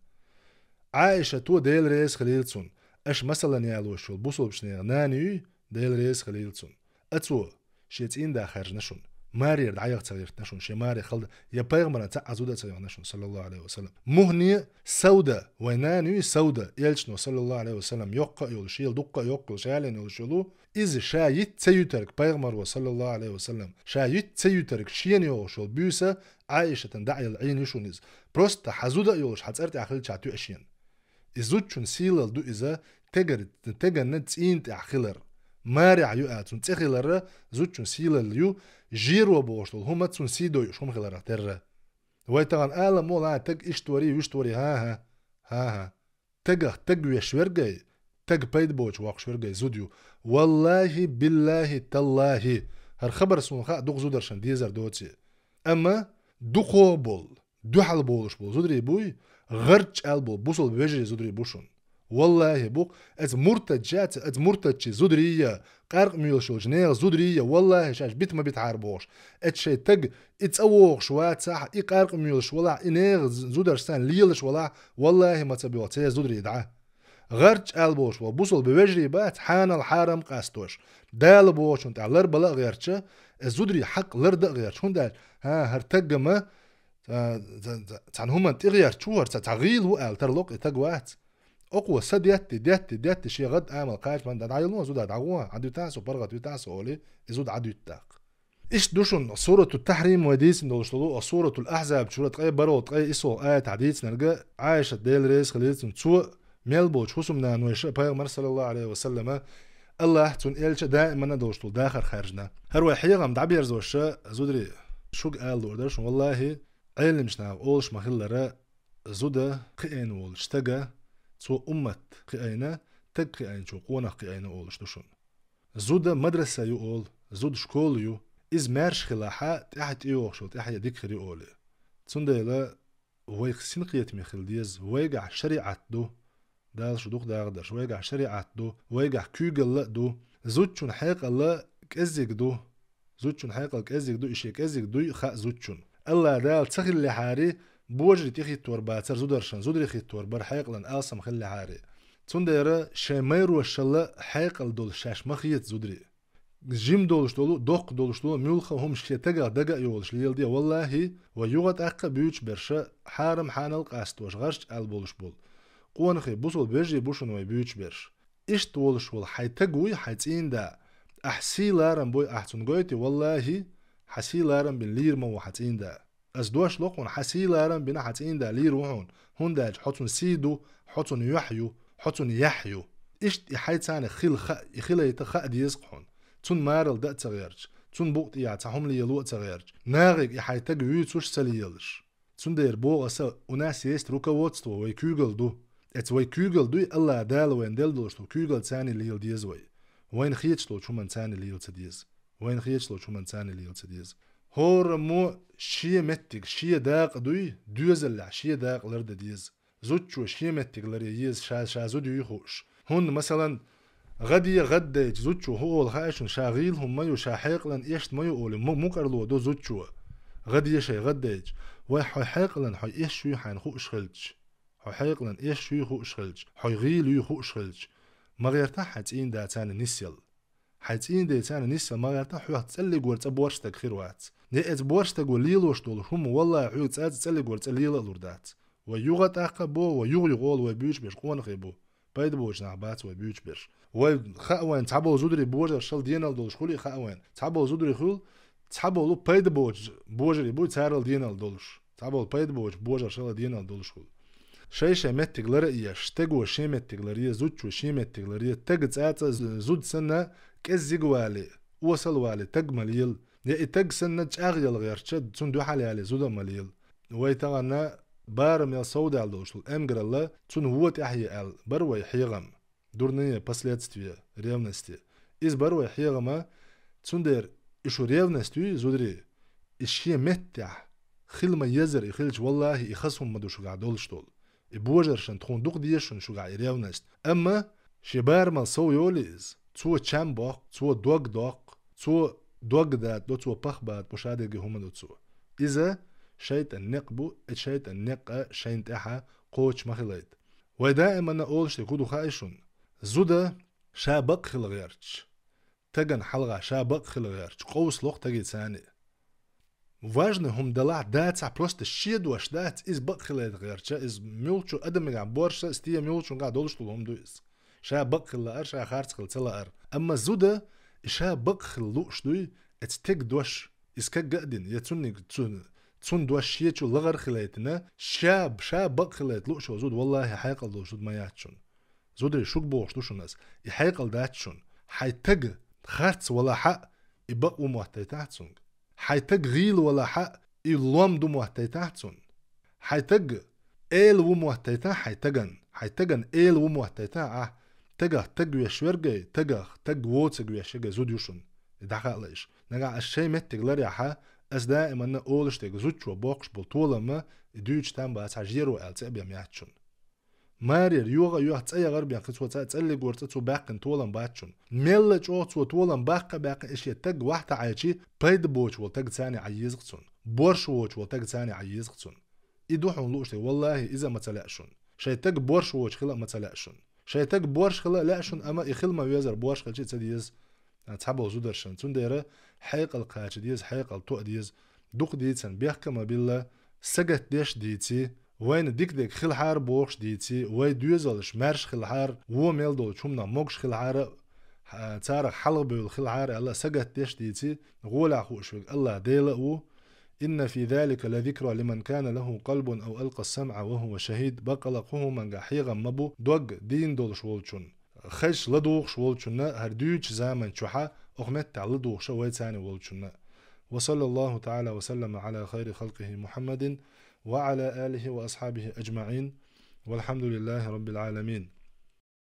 Ӏайшато, Дела реза хилийла цунна, аша масалан ялош йолу бусулбачу нехан нана юй, Дела реза хилийла цунна. Ацо шен цӀийнда хаьржина шуна. Марера дӀаяха ца гӀиртина шуна, шен маре халда, я пайхамаран цхьа а зуда а ца яхна шуна, саллаллаху Ӏалайхи ва саллам. МухӀне Сауда, вай нана юй Сауда, элчано, саллаллаху Ӏалайхи ва саллам, йоккха а йолуш, шел дуккха а йоккха йолуш, ялийна йолуш йолу, иза ша йитта ца юьтург пайхамаро, саллаллаху Ӏалайхи ва саллам, ша йитта ца юьтург шена йогӀуш йолу буьйса Ӏайшатан дӀаелла Ӏийна ю шуна иза. Просто хьан зуда а йолуш, хьан цӀар тӀехь хилча тоьа шена. И зудчун сийлалла ду иза, тегар-, теганна цӀийна тӀехь хилар. Марехь ю аьлла цунна цӀе хиларра, зудчун сийлалла ю, жеро бохуш долу хӀума цунна сий дойуш хӀума хиларах терра. Вай тахана ала ма олу, а, таг иштта варий, вуьшта варий, хӀан-хӀа, хӀан-хӀа. Тагах таг веш вергай, таг пайда боцу воккхуш вергай зуда ю. Валлахи, биллахи, таллахи, хӀара хабар суна хаьа дукха зударшна дезар доций. Амма дукхо болу, дуьхьал болуш болу зударий буй, гӀарчӀ аьлла болу бусалба вежарий зударий бу шуна. Валлахи, бу-кх, эца муртадчаца, эца муртадчий зударий я, къаркъа муьйлуш йолчу нехан зударий я, валлахи, шаьш бита ма битахьара бохуш. Эца шайн таг, и цӀа вогӀуш вацахь, и къаркъа муьйлуш валахь, и нехан з-, зударш санна лелаш валахь, валлахи, ма ца боьлху церан зударий дӀа. ГӀарчӀ аьлла болуш болу бусалба вежарий бац, хьанал хьарам къастош. Дала бохучунна тӀехь ларбала а гӀерташ, эца зударий хьакъ ларда а гӀерташ. ХӀунда аьлча, хӀа, хӀара таггама, ца-, ца-, ца-, цхьана хӀуманна тӀегӀерташ ву хӀара, ца-, цхьа гӀийла ву аьлла тарло-кх и таг вац. Оцо са детти, детти, детти, шен гӀад амал кхача ма дан, дӀайоло зуда, дӀагӀо, Ӏадуьтахьа со, паргӀатвитахьа со олий, и зуда Ӏадуьту тӀаккха. Иштта ду шуна Сурату Тахьрим вай дийцина долуш долу, Суратул Ахьзаб чура ткъе баро, ткъе исо аятахь дийцинарг, Ӏайшат, Дела реза хилийла цунна, цо мел болчу хӀусамнанойша Пайхамар, саллаллаху Ӏалайхи ва саллама, Аллахь, цуьнан элча даимана долуш долу дахар хаьржина. ХӀара вай хьехам дӀаберзош, зударий, шуьга ала луур дара шуна, валлахи, Ӏеламчу наха олуш ма-хиллара, зуда кхиайна волчу стага, цо уммат кхиайна, таг кхиайначо къонах кхиайна олуш ду шуна. Зуда мадраса ю олу, зуда школа ю. Иза маьрша хилахь, тӀаьхьа тӀейогӀуш йолу тӀаьхье дика хир ю олий. Цундела вайх синкхетаме хила деза, вайгахь шариӀат ду, Дала шу дукха дагӀа дарш, вайгахь шариӀат ду, вайгахь куьйгалла а ду, зудчун хьекъалла кӀеззиг ду. Зудчун хьекъал кӀеззиг ду, и шен кӀеззиг дуй а хаьа зудчун. Алла Дала ца хиллехьари, божарий тӀехӀиттор бацара зударшна, зударий хӀиттор бара хьекъалан алсам хиллехьари. Цундела шайн майрошалла хьекъал долуш шаьш ма хета зударий. Жима долуш долу, доккха долуш долу, муьлхха а хӀума шен тагах дага а йолуш леладе, валлахи, вай юха тӀаккха а буьйцуш берш, хьарам хьанал къастош, гӀарчӀ аьлла болуш болу. Къонахий, бусалба вежарий бу шуна вай буьйцуш берш. Иштта волуш волу хьайн таг вуй, хьайн цӀийнда. Ахь сий-ларам буй, ахь цунна гойтий, валлахи, хьан сий-ларам бина лийр ма ву хьан цӀийнда. Ас дош ло хьуна, хьан сий-ларам бина хьан цӀийнда лийр ву хьуна, хӀунда аьлча хьо цунна сий ду, хьо цунна юьхь ю, хьо цунна яхь ю. Иштта и хьайца хила хаа, и хилайта хаа деза-кх хьуна. Цунна марал дан а ца гӀерташ, цунна букъа тӀехьа цхьа хӀума лело а ца гӀерташ, нахе и хьайн таг вуьйцуш а ца лелаш. Цундела боху аса, у нас есть руководство, вай куьйгалла ду. Эца вай куьйгалла дуй, Алла Дала вайна делла долуш долу куьйгалла царна лела деза вай. Вайна хеташ долчу хӀуманна царна лела ца деза. Вайна хеташ долчу хӀуманна царна лела ца деза. ХӀораммо шен меттиг, шен дакъа дуй, доьзаллехь шен дакъа лардан деза. Зудчо шен меттиг ларъян еза, ша, ша зуда юй хууш. ХӀунда, масалан, гӀаде гӀаддайча зудчо хӀун олу хаьа шуна, ша гӀийла хӀума ма ю, ша хьекъалан эшна ма ю олий, му-, мукӀарло до зудчо. ГӀаде шайн гӀаддайча, вай хьо хьекъалан хьо эшна юй хьайна хууш хилча. Хьо хьекъалан эшна юй хууш хилча, хьо гӀийла юй хууш хилча, ма гӀертахь хьайн цӀийнда царна нисъяла. Хьайн цӀийнда царна нисъяла ма гӀертахь, хьох цӀаллигвар цӀа борш стаг хир вац. Я эца борш стаго лелош долу хӀума, валлахи, хьоьга цӀа-, цӀаллигвар цӀа лела а лур дац. Вай юха тӀаккха а бо, вай юха-юха олу вай буьйцуш берш къонахий бу. Пайда боцу нах бац вай буьйцуш берш. Вай хаьа вайна, цхьаболу зударий божаршал денал долуш хуьлий хаьа вайна. Цхьаболу зударий хуьлу, цхьаболу пайда боцу божарий буй, царал денал долуш. Цхьаболу пайда боцу божаршал денал долуш хуьлу. Шай-шай меттиг лара а еш, стаго шен меттиг ларъе, зудчо шен меттиг ларъе, тага цӀа-цӀа зуда санна кӀеззиг а валий, осал а валий, таг ма лела. Я и таг санна чӀагӀъяла гӀерташ, цунна дуьхьал ялий, зуда а ма лела. Вай тахана барамел совдаьлла долуш долу эмгаралла, цунна вон тӀаьхье аьлла, бара вай хьехам. Дурные последствия ревности. Иза бара вай хьехама, цундела и шу ревность юй, зударий, и шен меттехь хила ма езара и хилча, валлахи, и хаза хӀума ма ду шуьгахь долуш долу. И божаршна тхуна дукха деза шуна шуьгахь и ревность. Амма шен барамал сов йолий иза. Цо чам боккху, цо дог доккху, цо дог датӀадо, цо пах батӀабо, шадерриге хӀума до цо. Иза шайтӀан некъ бу, и шайтӀан некъа шайна тӀаьхьа кхочуш ма хилайта. Вай даиманна олуш дерг хӀун ду хаьий шуна? Зуда ша бакъ хила гӀерташ, тагана хьалха ша бакъ хила гӀерташ, къовсало-кх таги царни. Важный хӀума далахь, дацахь, просто шен дош дац, иза бакъ хилайта гӀерташ, иза муьлххачу адамигахь борша, стен муьлххачунгахь долуш долу хӀума ду иза. Ша бакъ хила лаар, ша харц хила ца лаар. Амма зуда, и ша бакъ хила лууш дуй, эца тега дош, иза кагга а дина, я цунниг-, цун-, цунна дош шечу лахара хилайтина, ша, ша бакъ хилайта лууш йолу зуда, валлахи, хьекъал долуш зуда ма яц шуна. Зударий, шуьга бохуш ду шуна ас, и хьекъал дац шуна. Хьайн таг харц валахь а, и бакъ ву моттайтахь цунга. Хьайн таг гӀийла валахь а, и лом ду моттайтахь цунна. Хьайн таг эла ву моттайтахь хьайн таган. Хьайн таган эла ву моттайтахь ахь. Тагах таг веш вергай, тагах таг воцург веш ергай зуда ю шуна. И дӀахаалайша. Нагахь ас шайн меттиг ларъяхь, Ас даиманна олуш дерг зудчо боккхуш болу толам ма и дуьйцуш там бац хьан жеро аьлла цӀе а бен яц шуна. Марера йогӀа а йоьхна цӀа ягӀар бен кхин цо цӀа цӀаллиг варца цо баьккхина толам бац шуна. Мелла чӀогӀа цо толам баккха а баьккхина и шен таг вахьта Ӏайчи пайда боцуш волу таг царна Ӏа еза-кх цунна. Борш воцуш волу таг царна Ӏа еза-кх цунна. И ду хьуна лууш дерг, валлахӀи, иза ма ца лаьа шуна. Шайн таг борш воцуш хила а ма ца лаьа шуна. Шайн таг борш хила а лаьа шуна, амма и хила ма везар борш хилча а ца деза цхьаболу зударшна. Цундела хьекъал кхача деза, хьекъал тоа деза. Дукха дийцина бехк а ма билла, сагатдеш а дийци, вайна дика дерг хилахьара бохуш а дийци, вай доьзалш маьрша хилахьара, вон мел долчу хӀуманах могуш хилахьара, хьа-, царах хьалхабевлла хилахьара аьлла сагатдеш а дийци, гӀолехь хууш верг АллахӀ Дела а ву. إن في ذلك لذكرى لمن كان له قلب أو ألقى السمع وهو شهيد. Баккъала кху хӀуманга хьехам ма бу дог дийна долуш волчунна, хезаш ладугӀуш волчунна, хӀара дуьйцучу заман чохьа окху меттехь ладугӀуша вай царна волчунна. وصلى الله تعالى وسلم على خير خلقه محمد وعلى آله وأصحابه أجمعين. والحمد لله رب العالمين.